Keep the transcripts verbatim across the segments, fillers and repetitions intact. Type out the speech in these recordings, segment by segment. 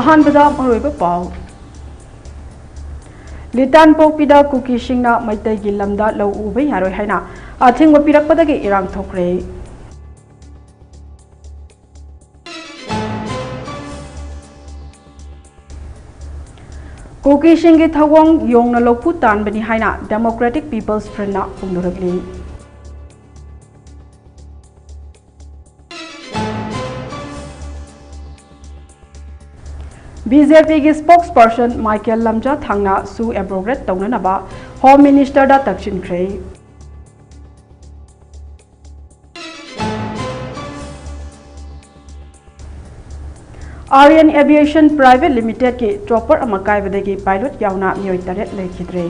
ꯑꯍꯥꯟꯕꯗ ꯃꯔꯨꯑꯣꯏꯕ ꯄꯥꯎ꯫ ꯂꯤꯇꯥꯟꯄꯣꯛꯄꯤꯗ ꯀꯨꯀꯤꯁꯤꯡꯅ ꯃꯩꯇꯩꯒꯤ ꯂꯝꯗ ꯂꯧ ꯎꯕ ꯌꯥꯔꯣꯏ ꯍꯥꯏꯅ ꯑꯊꯤꯡꯕ ꯄꯤꯔꯛꯄꯗꯒꯤ ꯏꯔꯥꯡ ꯊꯣꯛꯈ꯭ꯔꯦ꯫ ꯀꯨꯀꯤꯁꯤꯡꯒꯤ ꯊꯧꯑꯣꯡ ꯌꯣꯡꯅ ꯂꯧꯄꯨ ꯇꯥꯟꯕꯅꯤ ꯍꯥꯏꯅ Democratic People's Frontꯅ ꯐꯣꯡꯗꯣꯔꯛꯂꯤ꯫ BJPꯒꯤ spokesperson Michael Lamjathangnaꯁꯨ abrogate ꯇꯧꯅꯅꯕ Home Ministerꯗ ꯇꯛꯁꯤꯟꯈ꯭ꯔꯦ꯫ Aryan Aviation Private Limitedꯀꯤ chopper ꯑꯃ ꯀꯥꯏꯕꯗꯒꯤ pilot ꯌꯥꯎꯅ ꯃꯤꯑꯣꯏ ꯇꯔꯦꯠ ꯂꯩꯈꯤꯗ꯭ꯔꯦ꯫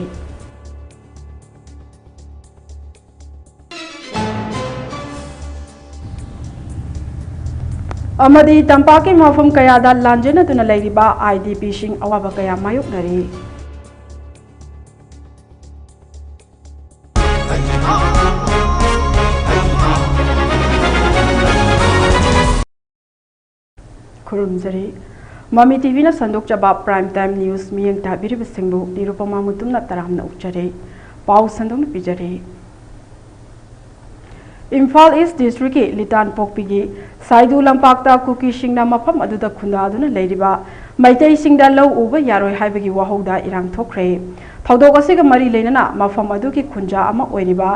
ꯑꯃꯗꯤ ꯇꯝꯄꯥꯛꯀꯤ ꯃꯐꯝ ꯀꯌꯥꯗ ꯂꯥꯟꯖꯦꯟꯅꯗꯨꯅ ꯂꯩꯔꯤꯕ IDPꯁꯤꯡ ꯑꯋꯥꯕ ꯀꯌꯥ ꯃꯥꯌꯣꯛꯅꯔꯤ꯫ ꯈꯨꯔꯨꯝꯖꯔꯤ꯫ ꯃꯃꯤ TVꯅ ꯁꯟꯗꯣꯛꯆꯕ Prime Time News ꯃꯤꯠꯌꯦꯡ ꯇꯥꯕꯤꯔꯤꯕꯁꯤꯡꯕꯨ ꯅꯤꯔꯨꯄꯃꯥ ꯃꯨꯇꯨꯝꯅ ꯇꯔꯥꯝꯅ ꯑꯣꯛꯆꯔꯤ꯫ ꯄꯥꯎ ꯁꯟꯗꯣꯛꯅ ꯄꯤꯖꯔꯤ꯫ ꯏꯝꯐꯥꯜ East Districtꯀꯤ ꯂꯤꯇꯥꯟꯄꯣꯛꯄꯤꯒꯤ ꯁꯥꯏꯗꯨ ꯂꯝꯄꯥꯛꯇ ꯀꯨꯀꯤꯁꯤꯡꯅ ꯃꯐꯝ ꯑꯗꯨꯗ ꯈꯨꯟꯗꯥꯗꯨꯅ ꯂꯩꯔꯤꯕ ꯃꯩꯇꯩꯁꯤꯡꯗ ꯂꯧ ꯎꯕ ꯌꯥꯔꯣꯏ ꯍꯥꯏꯕꯒꯤ ꯋꯥꯍꯧꯗ ꯏꯔꯥꯡ ꯊꯣꯛꯈ꯭ꯔꯦ꯫ ꯊꯧꯗꯣꯛ ꯑꯁꯤꯒ ꯃꯔꯤ ꯂꯩꯅꯅ ꯃꯐꯝ ꯑꯗꯨꯒꯤ ꯈꯨꯟꯖꯥ ꯑꯃ ꯑꯣꯏꯔꯤꯕ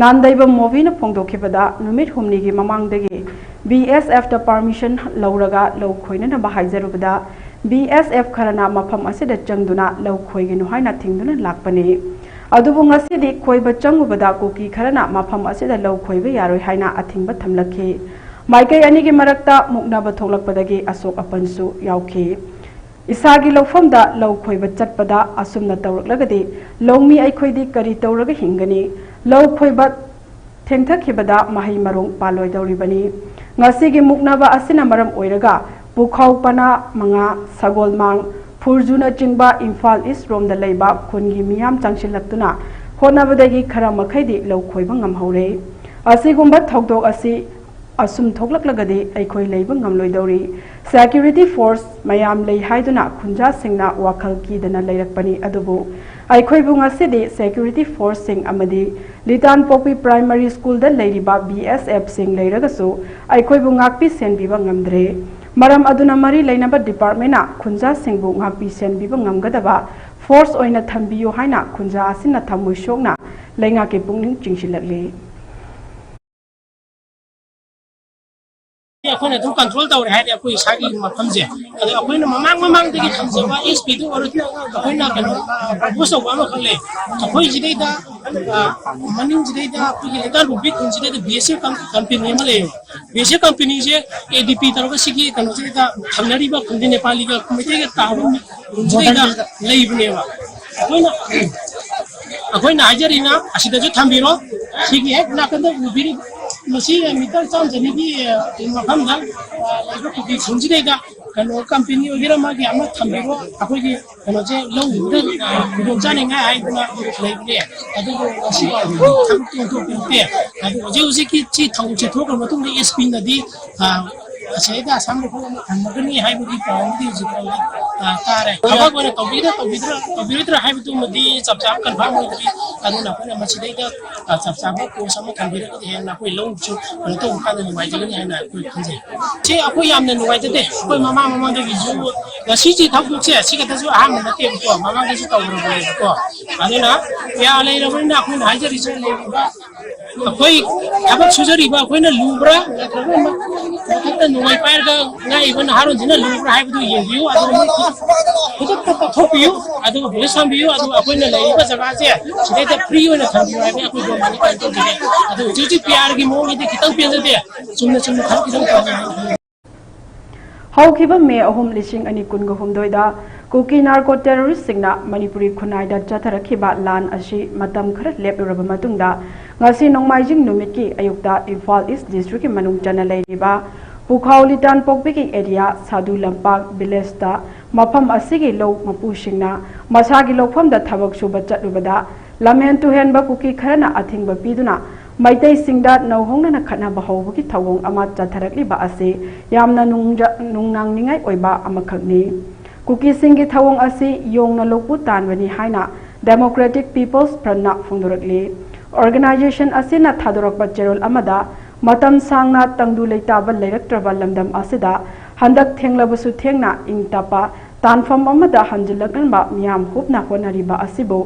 ꯅꯥꯟꯗꯩꯕꯝ ꯃꯣꯕꯤꯅ ꯐꯣꯡꯗꯣꯛꯈꯤꯕꯗ, ꯅꯨꯃꯤꯠ ꯍꯨꯝꯅꯤꯒꯤ ꯃꯃꯥꯡꯗꯒꯤ BSFꯇ permission ꯂꯧꯔꯒ ꯂꯧ ꯈꯣꯏꯅꯅꯕ ꯍꯥꯏꯖꯔꯨꯕꯗ, BSF ꯈꯔꯅ ꯃꯐꯝ ꯑꯁꯤꯗ ꯆꯪꯗꯨꯅ ꯂꯧ ꯈꯣꯏꯒꯅꯨ ꯍꯥꯏꯅ ꯊꯤꯡꯗꯨꯅ ꯂꯥꯛꯄꯅꯤ꯫ ꯑꯗꯨꯕꯨ ꯉꯁꯤꯗꯤ ꯈꯣꯏꯕ ꯆꯪꯉꯨꯕꯗ ꯀꯨꯀꯤ ꯈꯔꯅ ꯃꯐꯝ ꯑꯁꯤꯗ ꯂꯧ ꯈꯣꯏꯕ ꯌꯥꯔꯣꯏ ꯍꯥꯏꯅ ꯑꯊꯤꯡꯕ ꯊꯝꯂꯛꯈꯤ꯫ ꯃꯥꯏꯀꯩ ꯑꯅꯤꯒꯤ ꯃꯔꯛꯇ ꯃꯨꯛꯅꯕ ꯊꯣꯛꯂꯛꯄꯗꯒꯤ ꯑꯁꯣꯛ ꯑꯄꯟꯁꯨ ꯌꯥꯎꯈꯤ꯫ ꯏꯁꯥꯒꯤ ꯂꯧꯐꯝꯗ ꯂꯧ ꯈꯣꯏꯕ ꯆꯠꯄꯗ ꯑꯁꯨꯝꯅ ꯇꯧꯔꯛꯂꯒꯗꯤ ꯂꯧꯃꯤ ꯑꯩꯈꯣꯏꯗꯤ ꯀꯔꯤ ꯇꯧꯔꯒ ꯍꯤꯡꯒꯅꯤ? ꯂꯧ ꯈꯣꯏꯕ ꯊꯦꯡꯊꯈꯤꯕꯗ ꯃꯍꯩ ꯃꯔꯣꯡ ꯄꯥꯜꯂꯣꯏꯗꯧꯔꯤꯕꯅꯤ꯫ ꯉꯁꯤꯒꯤ ꯃꯨꯛꯅꯕ ꯑꯁꯤꯅ ꯃꯔꯝ ꯑꯣꯏꯔꯒ ꯄꯨꯈꯥꯎ ꯄꯅꯥ ꯃꯉꯥ, ꯁꯒꯣꯜꯃꯥꯡ, ꯐꯨꯔꯖꯨꯅꯆꯤꯡꯕ ꯏꯝꯐꯥꯜ East ꯔꯣꯝꯗ ꯂꯩꯕ ꯈꯨꯟꯒꯤ ꯃꯤꯌꯥꯝ ꯆꯪꯁꯤꯜꯂꯛꯇꯨꯅ ꯍꯣꯠꯅꯕꯗꯒꯤ ꯈꯔ ꯃꯈꯩꯗꯤ ꯂꯧ ꯈꯣꯏꯕ ꯉꯝꯍꯧꯔꯦ꯫ ꯑꯁꯤꯒꯨꯝꯕ ꯊꯧꯗꯣꯛ ꯑꯁꯤ ꯑꯁꯨꯝ ꯊꯣꯛꯂꯛꯂꯒꯗꯤ ꯑꯩꯈꯣꯏ ꯂꯩꯕ ꯉꯝꯂꯣꯏꯗꯧꯔꯤ꯫ Security force ꯃꯌꯥꯝ ꯂꯩ ꯍꯥꯏꯗꯨꯅ ꯈꯨꯟꯖꯥꯁꯤꯡꯅ ꯋꯥꯈꯜ ꯀꯤꯗꯅ ꯂꯩꯔꯛꯄꯅꯤ꯫ ꯑꯗꯨꯕꯨ ꯑꯩꯈꯣꯏꯕꯨ ꯉꯁꯤꯗꯤ security forceꯁꯤꯡ ꯑꯃꯗꯤ ꯂꯤꯇꯥꯟꯄꯣꯛꯄꯤ primary schoolꯗ ꯂꯩꯔꯤꯕ B S Fꯁꯤꯡ ꯂꯩꯔꯒꯁꯨ ꯑꯩꯈꯣꯏꯕꯨ ꯉꯥꯛꯄꯤ ꯁꯦꯟꯕꯤꯕ ꯉꯝꯗ꯭ꯔꯦ꯫ ꯃꯔꯝ ꯑꯗꯨꯅ ꯃꯔꯤ ꯂꯩꯅꯕ departmentꯅ ꯈꯨꯟꯖꯥꯁꯤꯡꯕꯨ ꯉꯥꯛꯄꯤ ꯁꯦꯟꯕꯤꯕ ꯉꯝꯒꯗꯕ force ꯑꯣꯏꯅ ꯊꯝꯕꯤꯌꯨ ꯍꯥꯏꯅ ꯈꯨꯟꯖꯥ ꯑꯁꯤꯅ ꯊꯃꯣꯏ ꯁꯣꯛꯅ ꯂꯩꯉꯥꯛꯀꯤ ꯄꯨꯛꯅꯤꯡ ꯆꯤꯡꯁꯤꯜꯂꯛꯂꯤ꯫ ꯑꯩꯈꯣꯏꯅ ꯑꯗꯨꯝ control ꯇꯧꯔꯦ ꯍꯥꯏꯔꯗꯤ ꯑꯩꯈꯣꯏ ꯏꯁꯥꯒꯤ ꯃꯐꯝꯁꯦ, ꯑꯗꯣ ꯑꯩꯈꯣꯏꯅ ꯃꯃꯥꯡ ꯃꯃꯥꯡꯗꯒꯤ ꯊꯝꯖꯕ S Pꯗꯨ ꯑꯣꯏꯔꯁꯨ ꯑꯩꯈꯣꯏꯅ ꯀꯩꯅꯣ propose ꯇꯧꯕ ꯑꯃꯈꯛ ꯂꯩ꯫ ꯑꯩꯈꯣꯏ ꯁꯤꯗꯩꯗ, ꯑ, ꯃꯅꯤꯡꯁꯤꯗꯩꯗ ꯑꯩꯈꯣꯏꯒꯤ ꯂꯩꯇꯥꯟꯄꯣꯛꯄꯤ ꯈꯨꯟꯁꯤꯗꯩꯗ B S F com-, company ꯑꯃ ꯂꯩꯌꯦꯕ꯫ B S F companyꯁꯦ A D P ꯇꯧꯔꯒ ꯁꯤꯒꯤ ꯀꯩꯅꯣꯁꯤꯗ ꯊꯪꯅꯔꯤꯕ ꯈꯨꯟꯗꯤ ꯅꯦꯄꯥꯂꯤꯒ ꯃꯩꯇꯩꯒ ꯇꯥꯕ ꯈꯨꯟꯁꯤꯗꯩꯗ ꯂꯩꯕꯅꯦꯕ꯫ ꯑꯩꯈꯣꯏꯅ ꯑꯩꯈꯣꯏꯅ ꯍꯥꯏꯖꯔꯤꯅ ꯑꯁꯤꯗꯁꯨ ꯊꯝꯕꯤꯔꯣ꯫ ꯁꯤꯒꯤ ꯍꯦꯛ ꯅꯥꯀꯟꯗ ꯎꯕꯤꯔꯤ, ꯃꯁꯤ meter ꯆꯥꯝ ꯆꯅꯤꯒꯤ, ꯑ, ꯃꯐꯝꯗ, ꯑ, ꯂꯩꯕ ꯀꯨꯀꯤ ꯈꯨꯟꯁꯤꯗꯩꯗ ꯀꯩꯅꯣ company ꯑꯣꯏꯒꯦꯔꯥ ꯃꯥꯒꯤ ꯑꯃ ꯊꯝꯕꯤꯔꯣ꯫ ꯑꯩꯈꯣꯏꯒꯤ ꯀꯩꯅꯣꯁꯦ ꯂꯧ ꯎꯕꯗ, ꯑ, ꯈꯨꯗꯣꯡ ꯆꯥꯅꯤꯡꯉꯥꯏ ꯍꯥꯏꯗꯅ ꯂꯩꯕꯅꯦ꯫ ꯑꯗꯨꯕꯨ ꯉꯁꯤ ꯐꯥꯎꯕ ꯊꯕꯛꯇꯤ ꯑꯣꯟꯊꯣꯛꯄꯤꯔꯛꯇꯦ꯫ ꯑꯗꯨ ꯍꯧꯖꯤꯛ ꯍꯧꯖꯤꯛꯀꯤ ꯁꯤ ꯊꯧꯗꯣꯛꯁꯦ ꯊꯣꯛꯈ꯭ꯔ ꯃꯇꯨꯡꯗ S Pꯅꯗꯤ, ꯑ, ꯑꯁꯤꯗ ꯑꯁꯥꯝ ꯔꯥꯏꯐꯜ ꯑꯃ ꯊꯝꯃꯒꯅꯤ ꯍꯥꯏꯕꯒꯤ ꯄꯥꯎ ꯑꯃꯗꯤ ꯍꯧꯖꯤꯛ ꯐꯥꯎꯕ, ꯑ, ꯇꯥꯔꯦ꯫ ꯊꯕꯛ ꯑꯣꯏꯅ ꯇꯧꯕꯤꯒꯗ꯭ꯔꯥ, ꯇꯧꯕꯤꯒꯗ꯭ꯔꯥ, ꯇꯧꯕꯤꯔꯣꯏꯗ꯭ꯔꯥ ꯍꯥꯏꯕꯗꯨꯃꯗꯤ ꯆꯞ ꯆꯥꯕ confirm ꯑꯣꯏꯗ꯭ꯔꯤ꯫ ꯑꯗꯨꯅ ꯑꯩꯈꯣꯏꯅ ꯃꯁꯤꯗꯩꯗ, ꯑ, ꯆꯞ ꯆꯥꯕ post ꯑꯃ ꯊꯝꯕꯤꯔꯒꯗꯤ ꯍꯦꯟꯅ ꯑꯩꯈꯣꯏ ꯂꯧꯁꯨ ꯀꯩꯅꯣ ꯇꯧꯕ ꯀꯥꯟꯗ ꯅꯨꯡꯉꯥꯏꯖꯒꯅꯤ ꯍꯥꯏꯅ ꯑꯩꯈꯣꯏ ꯈꯟꯖꯩ꯫ ꯁꯤ ꯑꯩꯈꯣꯏ ꯌꯥꯝꯅ ꯅꯨꯡꯉꯥꯏꯖꯗꯦ꯫ ꯑꯩꯈꯣꯏ ꯃꯃꯥꯡ ꯃꯃꯥꯡꯗꯒꯤꯁꯨ ꯉꯁꯤꯁꯤ ꯊꯧꯗꯣꯛꯁꯦ ꯑꯁꯤ ꯈꯛꯇꯁꯨ ꯑꯍꯥꯟꯕ ꯅꯠꯇꯦꯕꯀꯣ, ꯃꯃꯥꯡꯗꯁꯨ ꯇꯧꯈ꯭ꯔꯕꯅꯦꯕꯀꯣ꯫ ꯑꯗꯨꯅ ꯀꯌꯥ ꯂꯩꯔꯕꯅꯤꯅ ꯑꯩꯈꯣꯏꯅ ꯍꯥꯏꯖꯔꯤꯁꯦ ꯂꯩꯔꯤꯕ ꯑꯩꯈꯣꯏ ꯊꯕꯛ ꯁꯨꯖꯔꯤꯕ ꯑꯩꯈꯣꯏꯅ ꯂꯨꯕ꯭ꯔꯥ ꯅꯠꯇ꯭ꯔꯒ ꯃꯊꯛꯇ ꯅꯣꯡꯃꯩ ꯄꯥꯏꯔꯒ ꯉꯥꯛꯏꯕ ꯅꯍꯥꯔꯣꯟꯁꯤꯅ ꯂꯨꯕ꯭ꯔꯥ ꯍꯥꯏꯕꯗꯨ ꯌꯦꯡꯕꯤꯌꯨ꯫ ꯑꯗꯨꯒ ꯃꯣꯏ ꯈꯨꯗꯛ-, ꯈꯨꯗꯛꯇ ꯀꯛꯊꯣꯛꯄꯤꯌꯨ, ꯑꯗꯨꯒ police ꯊꯝꯕꯤꯌꯨ꯫ ꯑꯗꯨꯒ ꯑꯩꯈꯣꯏꯅ ꯂꯩꯔꯤꯕ ꯖꯒꯥꯁꯦ ꯁꯤꯗꯩꯗ free ꯑꯣꯏꯅ ꯊꯝꯕꯤꯌꯨ ꯍꯥꯏꯕꯒꯤ ꯑꯩꯈꯣꯏ governmentꯅ ꯀꯩꯅꯣ ꯇꯧꯖꯒꯦ꯫ ꯑꯗꯨ ꯍꯧꯖꯤꯛ ꯍꯧꯖꯤꯛ P R ꯒꯤ ꯃꯑꯣꯡꯁꯤꯗꯤ ꯈꯤꯇꯪ ꯄꯦꯟꯖꯗꯦ꯫ ꯆꯨꯝꯅ ꯆꯨꯝꯅ ꯊꯕꯛ ꯈꯤꯇꯪ ꯇꯧꯕꯤꯌꯨ꯫ ꯍꯧꯈꯤꯕ ꯃꯦ ꯑꯍꯨꯝ, ꯂꯤꯁꯤꯡ ꯑꯅꯤ ꯀꯨꯟꯒ ꯍꯨꯝꯗꯣꯏꯗ ꯀꯨꯀꯤ narco terroristꯁꯤꯡꯅ ꯃꯅꯤꯄꯨꯔꯤ ꯈꯨꯟꯅꯥꯏꯗ ꯆꯠꯊꯔꯛꯈꯤꯕ ꯂꯥꯟ ꯑꯁꯤ ꯃꯇꯝ ꯈꯔ ꯂꯦꯞꯂꯨꯔꯕ ꯃꯇꯨꯡꯗ, ꯉꯁꯤ ꯅꯣꯡꯃꯥꯏꯖꯤꯡ ꯅꯨꯃꯤꯠꯀꯤ ꯑꯌꯨꯛꯇ ꯏꯝꯐꯥꯜ East Districtꯀꯤ ꯃꯅꯨꯡ ꯆꯟꯅ ꯂꯩꯔꯤꯕ ꯄꯨꯈꯥꯎ ꯂꯤꯇꯥꯟꯄꯣꯛꯄꯤꯒꯤ area ꯁꯥꯗꯨ ꯂꯝꯄꯥꯛ villageꯇ ꯃꯐꯝ ꯑꯁꯤꯒꯤ ꯂꯧ ꯃꯄꯨꯁꯤꯡꯅ ꯃꯁꯥꯒꯤ ꯂꯧꯐꯝꯗ ꯊꯕꯛ ꯁꯨꯕ ꯆꯠꯂꯨꯕꯗ, ꯂꯝꯍꯦꯟ ꯇꯨꯍꯦꯟꯕ ꯀꯨꯀꯤ ꯈꯔꯅ ꯑꯊꯤꯡꯕ ꯄꯤꯗꯨꯅ ꯃꯩꯇꯩꯁꯤꯡꯗ ꯅꯧꯍꯧꯅꯅ ꯈꯠꯅꯕ ꯍꯧꯕꯒꯤ ꯊꯧꯑꯣꯡ ꯑꯃ ꯆꯠꯊꯔꯛꯂꯤꯕ ꯑꯁꯤ ꯌꯥꯝꯅ ꯅꯨꯡꯖ-, ꯅꯨꯡꯅꯥꯡꯅꯤꯡꯉꯥꯏ ꯑꯣꯏꯕ ꯑꯃꯈꯛꯅꯤ꯫ ꯀꯨꯀꯤꯁꯤꯡꯒꯤ ꯊꯧꯑꯣꯡ ꯑꯁꯤ ꯌꯣꯡꯅ ꯂꯣꯛꯄꯨ ꯇꯥꯟꯕꯅꯤ ꯍꯥꯏꯅ Democratic People's Frontꯅ ꯐꯣꯡꯗꯣꯔꯛꯂꯤ꯫ Organization ꯑꯁꯤꯅ ꯊꯥꯗꯣꯔꯛꯄ ꯆꯦꯔꯣꯜ ꯑꯃꯗ, ꯃꯇꯝ ꯁꯥꯡꯅ ꯇꯪꯗꯨ ꯂꯩꯇꯥꯕ ꯂꯩꯔꯛꯇ꯭ꯔꯕ ꯂꯝꯗꯝ ꯑꯁꯤꯗ ꯍꯟꯗꯛ ꯊꯦꯡꯂꯕꯁꯨ ꯊꯦꯡꯅ ꯏꯪ ꯇꯞꯄ ꯇꯥꯟꯐꯝ ꯑꯃꯗ ꯍꯟꯖꯤꯜꯂꯛꯅꯕ ꯃꯤꯌꯥꯝ ꯍꯨꯞꯅ ꯍꯣꯠꯅꯔꯤꯕ ꯑꯁꯤꯕꯨ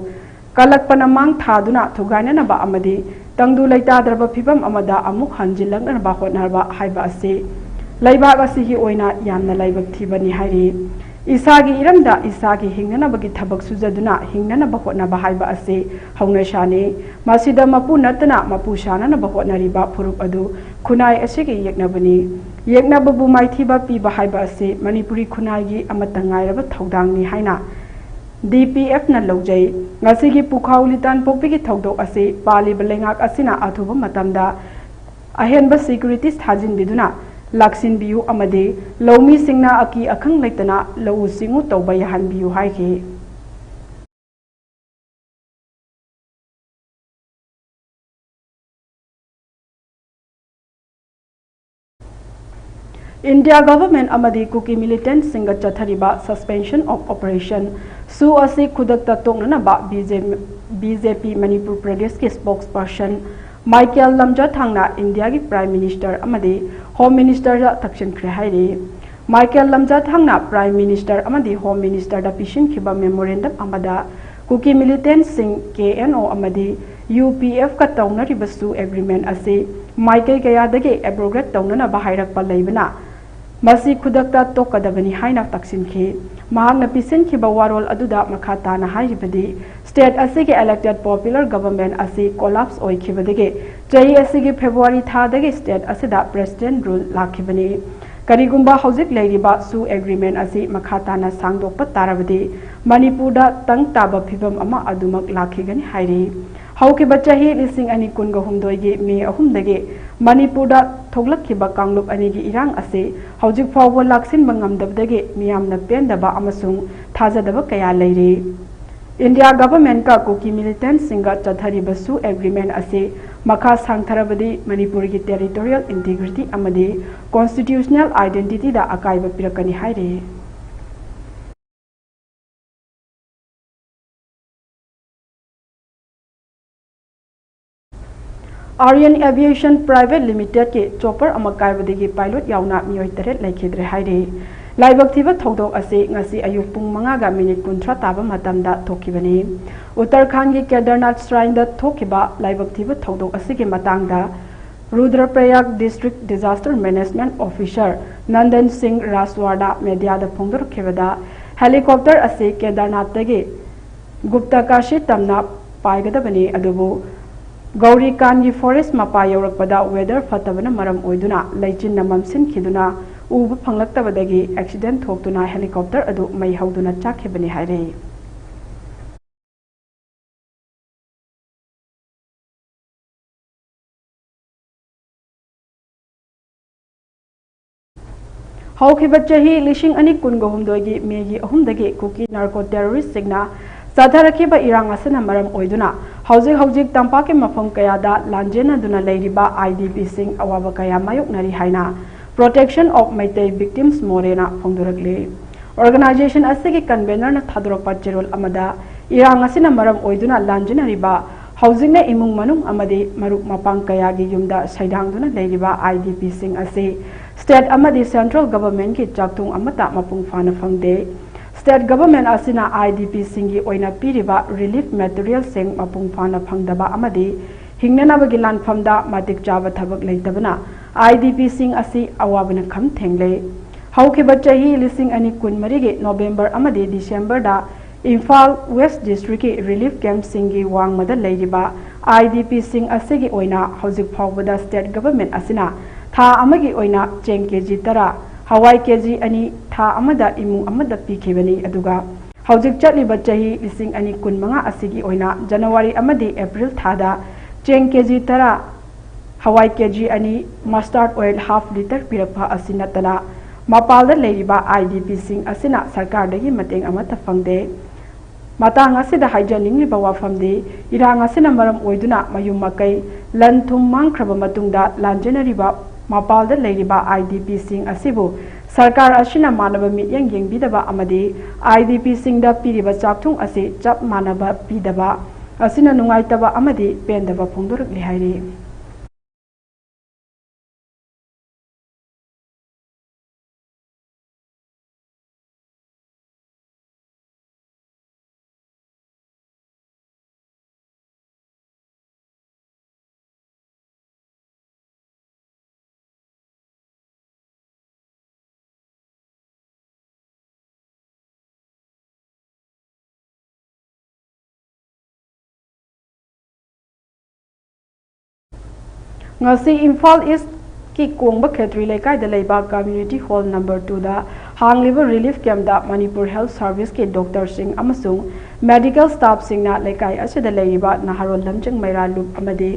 ꯀꯜꯂꯛꯄꯅ ꯃꯥꯡ ꯊꯥꯗꯨꯅ ꯊꯨꯒꯥꯏꯅꯅꯕ ꯑꯃꯗꯤ ꯇꯪꯗꯨ ꯂꯩꯇꯥꯗ꯭ꯔꯕ ꯐꯤꯚꯝ ꯑꯃꯗ ꯑꯃꯨꯛ ꯍꯟꯖꯤꯜꯂꯛꯅꯕ ꯍꯣꯠꯅꯕ ꯍꯥꯏꯕ ꯑꯁꯤ ꯂꯩꯕꯥꯛ ꯑꯁꯤꯒꯤ ꯑꯣꯏꯅ ꯌꯥꯝꯅ ꯂꯥꯏꯕꯛ ꯊꯤꯕꯅꯤ ꯍꯥꯏꯔꯤ꯫ ꯏꯁꯥꯒꯤ ꯏꯔꯝꯗ ꯏꯁꯥꯒꯤ ꯍꯤꯡꯅꯅꯕꯒꯤ ꯊꯕꯛ ꯁꯨꯖꯗꯨꯅ ꯍꯤꯡꯅꯅꯕ ꯍꯣꯠꯅꯕ ꯍꯥꯏꯕ ꯑꯁꯤ ꯍꯧꯅꯁꯥꯅꯤ꯫ ꯃꯁꯤꯗ ꯃꯄꯨ ꯅꯠꯇꯅ ꯃꯄꯨ ꯁꯥꯅꯅꯕ ꯍꯣꯠꯅꯔꯤꯕ ꯐꯨꯔꯨꯞ ꯑꯗꯨ ꯈꯨꯟꯅꯥꯏ ꯑꯁꯤꯒꯤ ꯌꯦꯛꯅꯕꯅꯤ꯫ ꯌꯦꯛꯅꯕꯕꯨ ꯃꯥꯏꯊꯤꯕ ꯄꯤꯕ ꯍꯥꯏꯕ ꯑꯁꯤ ꯃꯅꯤꯄꯨꯔꯤ ꯈꯨꯟꯅꯥꯏꯒꯤ ꯑꯃꯠꯇ ꯉꯥꯏꯔꯕ ꯊꯧꯗꯥꯡꯅꯤ ꯍꯥꯏꯅ D P Fꯅ ꯂꯧꯖꯩ꯫ ꯉꯁꯤꯒꯤ ꯄꯨꯈꯥꯎ ꯂꯤꯇꯥꯟ ꯄꯣꯛꯄꯤꯒꯤ ꯊꯧꯗꯣꯛ ꯑꯁꯤ ꯄꯥꯜꯂꯤꯕ ꯂꯩꯉꯥꯛ ꯑꯁꯤꯅ ꯑꯊꯨꯕ ꯃꯇꯝꯗ ꯑꯍꯦꯟꯕ securities ꯊꯥꯖꯤꯟꯕꯤꯗꯨꯅ ꯂꯥꯛꯁꯤꯟꯕꯤꯌꯨ ꯑꯃꯗꯤ ꯂꯧꯃꯤꯁꯤꯡꯅ ꯑꯀꯤ ꯑꯈꯪ ꯂꯩꯇꯅ ꯂꯧꯎ ꯁꯤꯡꯎ ꯇꯧꯕ ꯌꯥꯍꯟꯕꯤꯌꯨ ꯍꯥꯏꯈꯤ꯫ India Government ꯑꯃꯗꯤ ꯀꯨꯀꯤ militantꯁꯤꯡꯒ ꯆꯠꯊꯔꯤꯕ Suspension of Operation, ꯁꯨ ꯑꯁꯤ ꯈꯨꯗꯛꯇ ꯇꯣꯛꯅꯅꯕ B J P ꯃꯅꯤꯄꯨꯔ ꯄ꯭ꯔꯗꯦꯁꯀꯤ spokesperson ꯃꯥꯏꯀꯦꯜ ꯂꯝꯖꯥꯊꯥꯡꯅ ꯏꯟꯗꯤꯌꯥꯒꯤ Prime Minister ꯑꯃꯗꯤ Home Ministerꯗ ꯇꯛꯁꯤꯟꯈ꯭ꯔꯦ ꯍꯥꯏꯔꯤ꯫ ꯃꯥꯏꯀꯦꯜ ꯂꯝꯖꯥꯊꯥꯡꯅ Prime Minister ꯑꯃꯗꯤ Home Ministerꯗ ꯄꯤꯁꯤꯟꯈꯤꯕ memorandum ꯑꯃꯗ ꯀꯨꯀꯤ militantꯁꯤꯡ K N O ꯑꯃꯗꯤ U P Fꯀ ꯇꯧꯅꯔꯤꯕ ꯁꯨ agreement ꯑꯁꯤ ꯃꯥꯏꯀꯩ ꯀꯌꯥꯗꯒꯤ abrogate ꯇꯧꯅꯅꯕ ꯍꯥꯏꯔꯛꯄ ꯂꯩꯕꯅ, ꯃꯁꯤ ꯈꯨꯗꯛꯇ ꯇꯣꯛꯀꯗꯕꯅꯤ ꯍꯥꯏꯅ ꯇꯛꯁꯤꯟꯈꯤ꯫ ꯃꯍꯥꯛꯅ ꯄꯤꯁꯤꯟꯈꯤꯕ ꯋꯥꯔꯣꯜ ꯑꯗꯨꯗ ꯃꯈꯥ ꯇꯥꯅ ꯍꯥꯏꯔꯤꯕꯗꯤ, state ꯑꯁꯤꯒꯤ elected popular government ꯑꯁꯤ collapse ꯑꯣꯏꯈꯤꯕꯗꯒꯤ ꯆꯍꯤ ꯑꯁꯤꯒꯤ February ꯊꯥꯗꯒꯤ state ꯑꯁꯤꯗ President rule ꯂꯥꯛꯈꯤꯕꯅꯤ꯫ ꯀꯔꯤꯒꯨꯝꯕ ꯍꯧꯖꯤꯛ ꯂꯩꯔꯤꯕ ꯁꯨ agreement ꯑꯁꯤ ꯃꯈꯥ ꯇꯥꯅ ꯁꯥꯡꯗꯣꯛꯄ ꯇꯥꯔꯕꯗꯤ ꯃꯅꯤꯄꯨꯔꯗ ꯇꯪ ꯇꯥꯕ ꯐꯤꯕꯝ ꯑꯃ ꯑꯗꯨꯃꯛ ꯂꯥꯛꯈꯤꯒꯅꯤ ꯍꯥꯏꯔꯤ꯫ ꯍꯧꯈꯤꯕ ꯆꯍꯤ ꯂꯤꯁꯤꯡ ꯑꯅꯤ ꯀꯨꯟꯒ ꯍꯨꯝꯗꯣꯏꯒꯤ May ꯑꯍꯨꯝꯗꯒꯤ ꯃꯅꯤꯄꯨꯔꯗ ꯊꯣꯛꯂꯛꯈꯤꯕ ꯀꯥꯡꯂꯨꯞ ꯑꯅꯤꯒꯤ ꯏꯔꯥꯡ ꯑꯁꯤ ꯍꯧꯖꯤꯛ ꯐꯥꯎꯕ ꯂꯥꯛꯁꯤꯟꯕ ꯉꯝꯗꯕꯗꯒꯤ ꯃꯤꯌꯥꯝꯅ ꯄꯦꯟꯗꯕ ꯑꯃꯁꯨꯡ ꯊꯥꯖꯗꯕ ꯀꯌꯥ ꯂꯩꯔꯤ꯫ ꯏꯟꯗꯤꯌꯥ ꯒꯚꯔꯟꯃꯦꯟꯠꯀ ꯀꯨꯀꯤ ꯃꯤꯂꯤꯇꯦꯟꯠꯁꯤꯡꯒ ꯆꯠꯊꯔꯤꯕ ꯁꯨ ꯑꯦꯒ꯭ꯔꯤꯃꯦꯟꯠ ꯑꯁꯤ ꯃꯈꯥ ꯁꯥꯡꯊꯔꯕꯗꯤ ꯃꯅꯤꯄꯨꯔꯒꯤ ꯇꯦꯔꯤꯇꯣꯔꯤꯌꯦꯜ ꯏꯟꯇꯤꯒ꯭ꯔꯤꯇꯤ ꯑꯃꯗꯤ ꯀꯣꯟꯁꯇꯤꯇ꯭ꯌꯨꯁꯅꯦꯜ ꯑꯥꯏꯗꯦꯟꯇꯤꯇꯤꯗ ꯑꯀꯥꯏꯕ ꯄꯤꯔꯛꯀꯅꯤ ꯍꯥꯏꯔꯤ꯫ Aryan Aviation Private Limitedꯀꯤ ꯆꯣꯄꯔ ꯑꯃ ꯀꯥꯏꯕꯗꯒꯤ ꯄꯥꯏꯂꯣꯠ ꯌꯥꯎꯅ ꯃꯤꯑꯣꯏ ꯇꯔꯦꯠ ꯂꯩꯈꯤꯗ꯭ꯔꯦ ꯍꯥꯏꯔꯤ꯫ ꯂꯥꯏꯕꯛ ꯊꯤꯕ ꯊꯧꯗꯣꯛ ꯑꯁꯤ ꯉꯁꯤ ꯑꯌꯨꯛ ꯄꯨꯡ ꯃꯉꯥꯒ ꯃꯤꯅꯤꯠ ꯀꯨꯟꯊ꯭ꯔꯥ ꯇꯥꯕ ꯃꯇꯝꯗ ꯊꯣꯛꯈꯤꯕꯅꯤ꯫ ꯎꯠꯇꯔꯈꯥꯟꯒꯤ ꯀꯦꯗꯔꯅꯥꯊ ꯁ꯭ꯔꯥꯏꯟꯗ ꯊꯣꯛꯈꯤꯕ ꯂꯥꯏꯕꯛ ꯊꯤꯕ ꯊꯧꯗꯣꯛ ꯑꯁꯤꯒꯤ ꯃꯇꯥꯡꯗ ꯔꯨꯗ꯭ꯔꯄ꯭ꯔꯌꯥꯒ District Disaster Management Officer Nandan ꯁꯤꯡ ꯔꯥꯖꯋꯥꯔꯅ ꯃꯦꯗꯤꯌꯥꯗ ꯐꯣꯡꯗꯣꯔꯛꯈꯤꯕꯗ, ꯍꯦꯂꯤꯀꯣꯞꯇꯔ ꯑꯁꯤ ꯀꯦꯗꯔꯅꯥꯊꯇꯒꯤ ꯒꯨꯞꯇ ꯀꯥꯁꯤ ꯇꯝꯅ ꯄꯥꯏꯒꯗꯕꯅꯤ, ꯑꯗꯨꯕꯨ ꯒꯧꯔꯤꯀꯥꯟꯒꯤ ꯐꯣꯔꯦꯁ꯭ꯠ ꯃꯄꯥ ꯌꯧꯔꯛꯄꯗ ꯋꯦꯗꯔ ꯐꯠꯇꯕꯅ ꯃꯔꯝ ꯑꯣꯏꯗꯨꯅ ꯂꯩꯆꯤꯟꯅ ꯃꯝꯁꯤꯟꯈꯤꯗꯨꯅ ꯎꯕ ꯐꯪꯂꯛꯇꯕꯗꯒꯤ ꯑꯦꯛꯁꯤꯗꯦꯟꯠ ꯊꯣꯛꯇꯨꯅ ꯍꯦꯂꯤꯀꯣꯞꯇꯔ ꯑꯗꯨ ꯃꯩ ꯍꯧꯗꯨꯅ ꯆꯥꯛꯈꯤꯕꯅꯤ ꯍꯥꯏꯔꯤ꯫ ꯍꯧꯈꯤꯕ ꯆꯍꯤ ꯂꯤꯁꯤꯡ ꯑꯅꯤ ꯀꯨꯟꯒ ꯍꯨꯝꯗꯣꯏꯒꯤ ꯃꯦꯒꯤ ꯑꯍꯨꯝꯗꯒꯤ ꯀꯨꯀꯤ ꯅꯥꯔꯀꯣ ꯇꯦꯔꯣꯔꯤꯁ꯭ꯠꯁꯤꯡꯅ ꯆꯠꯊꯔꯛꯈꯤꯕ ꯏꯔꯥꯡ ꯑꯁꯤꯅ ꯃꯔꯝ ꯑꯣꯏꯗꯨꯅ ꯍꯧꯖꯤꯛ ꯍꯧꯖꯤꯛ ꯇꯝꯄꯥꯛꯀꯤ ꯃꯐꯝ ꯀꯌꯥꯗ ꯂꯥꯟꯖꯦꯟꯅꯗꯨꯅ ꯂꯩꯔꯤꯕ IDPꯁꯤꯡ ꯑꯋꯥꯕ ꯀꯌꯥ ꯃꯥꯌꯣꯛꯅꯔꯤ ꯍꯥꯏꯅ Protection of Meitei Victims Moreꯅ ꯐꯣꯡꯗꯣꯔꯛꯂꯤ꯫ Organisation ꯑꯁꯤꯒꯤ convenorꯅ ꯊꯥꯗꯣꯔꯛꯄ ꯆꯦꯔꯣꯜ ꯑꯃꯗ, ꯏꯔꯥꯡ ꯑꯁꯤꯅ ꯃꯔꯝ ꯑꯣꯏꯗꯨꯅ ꯂꯥꯟꯖꯦꯟꯅꯔꯤꯕ, ꯍꯧꯖꯤꯛꯅ ꯏꯃꯨꯡ ꯃꯅꯨꯡ ꯑꯃꯗꯤ ꯃꯔꯨꯞ ꯃꯄꯥꯡ ꯀꯌꯥꯒꯤ ꯌꯨꯝꯗ ꯁꯩꯗꯥꯡꯗꯨꯅ ꯂꯩꯔꯤꯕ IDPꯁꯤꯡ ꯑꯁꯤ state ꯑꯃꯗꯤ central governmentꯀꯤ ꯆꯥꯛꯊꯨꯡ ꯑꯃꯠꯇ ꯃꯄꯨꯡ ꯐꯥꯅ ꯐꯪꯗꯦ꯫ State government ꯑꯁꯤꯅ IDPꯁꯤꯡꯒꯤ ꯑꯣꯏꯅ ꯄꯤꯔꯤꯕ relief materialꯁꯤꯡ ꯃꯄꯨꯡ ꯐꯥꯅ ꯐꯪꯗꯕ ꯑꯃꯗꯤ ꯍꯤꯡꯅꯅꯕꯒꯤ ꯂꯥꯟꯐꯝꯗ ꯃꯇꯤꯛ ꯆꯥꯕ ꯊꯕꯛ ꯂꯩꯇꯕꯅ IDPꯁꯤꯡ ꯑꯁꯤ ꯑꯋꯥꯕꯅ ꯈꯝ ꯊꯦꯡꯂꯦ꯫ ꯍꯧꯈꯤꯕ ꯆꯍꯤ ꯂꯤꯁꯤꯡ ꯑꯅꯤ ꯀꯨꯟꯃꯔꯤꯒꯤ November ꯑꯃꯗꯤ Decemberꯗ ꯏꯝꯐꯥꯜ West Districtꯀꯤ relief campꯁꯤꯡꯒꯤ ꯋꯥꯡꯃꯗ ꯂꯩꯔꯤꯕ IDPꯁꯤꯡ ꯑꯁꯤꯒꯤ ꯑꯣꯏꯅ ꯍꯧꯖꯤꯛ ꯐꯥꯎꯕꯗ state government ꯑꯁꯤꯅ ꯊꯥ ꯑꯃꯒꯤ ꯑꯣꯏꯅ ꯆꯦꯡ KG ꯇꯔꯥ, ꯍꯋꯥꯏ KG ꯑꯅꯤ ꯊꯥ ꯑꯃꯗ ꯏꯃꯨꯡ ꯑꯃꯗ ꯄꯤꯈꯤꯕꯅꯤ꯫ ꯑꯗꯨꯒ ꯍꯧꯖꯤꯛ ꯆꯠꯂꯤꯕ ꯆꯍꯤ ꯂꯤꯁꯤꯡ ꯑꯅꯤ ꯀꯨꯟꯃꯉꯥ ꯑꯁꯤꯒꯤ ꯑꯣꯏꯅ January ꯑꯃꯗꯤ April ꯊꯥꯗ ꯆꯦꯡ KG ꯇꯔꯥ, ꯍꯋꯥꯏ KG ꯑꯅꯤ, mustard oil half litre ꯄꯤꯔꯛꯄ ꯑꯁꯤ ꯅꯠꯇꯅ ꯃꯄꯥꯜꯗ ꯂꯩꯔꯤꯕ IDPꯁꯤꯡ ꯑꯁꯤꯅ ꯁꯔꯀꯥꯔꯗꯒꯤ ꯃꯇꯦꯡ ꯑꯃꯠꯇ ꯐꯪꯗꯦ꯫ ꯃꯇꯥꯡ ꯑꯁꯤꯗ ꯍꯥꯏꯖꯅꯤꯡꯂꯤꯕ ꯋꯥꯐꯝꯗꯤ, ꯏꯔꯥꯡ ꯑꯁꯤꯅ ꯃꯔꯝ ꯑꯣꯏꯗꯨꯅ ꯃꯌꯨꯝ ꯃꯀꯩ, ꯂꯟ ꯊꯨꯝ ꯃꯥꯡꯈ꯭ꯔꯕ ꯃꯇꯨꯡꯗ ꯂꯥꯟꯖꯦꯟꯅꯔꯤꯕ ꯃꯄꯥꯜꯗ ꯂꯩꯔꯤꯕ IDPꯁꯤꯡ ꯑꯁꯤꯕꯨ ꯁꯔꯀꯥꯔ ꯑꯁꯤꯅ ꯃꯥꯟꯅꯕ ꯃꯤꯠꯌꯦꯡ ꯌꯦꯡꯕꯤꯗꯕ ꯑꯃꯗꯤ IDPꯁꯤꯡꯗ ꯄꯤꯔꯤꯕ ꯆꯥꯛꯊꯨꯡ ꯑꯁꯤ ꯆꯞ ꯃꯥꯟꯅꯕ ꯄꯤꯗꯕ ꯑꯁꯤꯅ ꯅꯨꯡꯉꯥꯏꯇꯕ ꯑꯃꯗꯤ ꯄꯦꯟꯗꯕ ꯐꯣꯡꯗꯣꯔꯛꯂꯤ ꯍꯥꯏꯔꯤ꯫ ꯉꯁꯤ ꯏꯝꯐꯥꯜ ꯏꯁꯀꯤ ꯀꯣꯡꯕ ꯈꯦꯇ꯭ꯔꯤ ꯂꯩꯀꯥꯏꯗ ꯂꯩꯕ ꯀꯝꯃ꯭ꯌꯨꯅꯤꯇꯤ ꯍꯣꯜ ꯅꯝꯕꯔ ꯇꯨꯗ ꯍꯥꯡꯂꯤꯕ ꯔꯤꯂꯤꯐ ꯀꯦꯝꯞꯇ ꯃꯅꯤꯄꯨꯔ ꯍꯦꯜꯊ ꯁꯥꯔꯚꯤꯁꯀꯤ ꯗꯣꯛꯇꯔꯁꯤꯡ ꯑꯃꯁꯨꯡ ꯃꯦꯗꯤꯀꯦꯜ ꯁ꯭ꯇꯥꯐꯁꯤꯡꯅ ꯂꯩꯀꯥꯏ ꯑꯁꯤꯗ ꯂꯩꯔꯤꯕ ꯅꯍꯥꯔꯣꯜ ꯂꯝꯖꯤꯡ ꯃꯩꯔꯥ ꯂꯨꯞ ꯑꯃꯗꯤ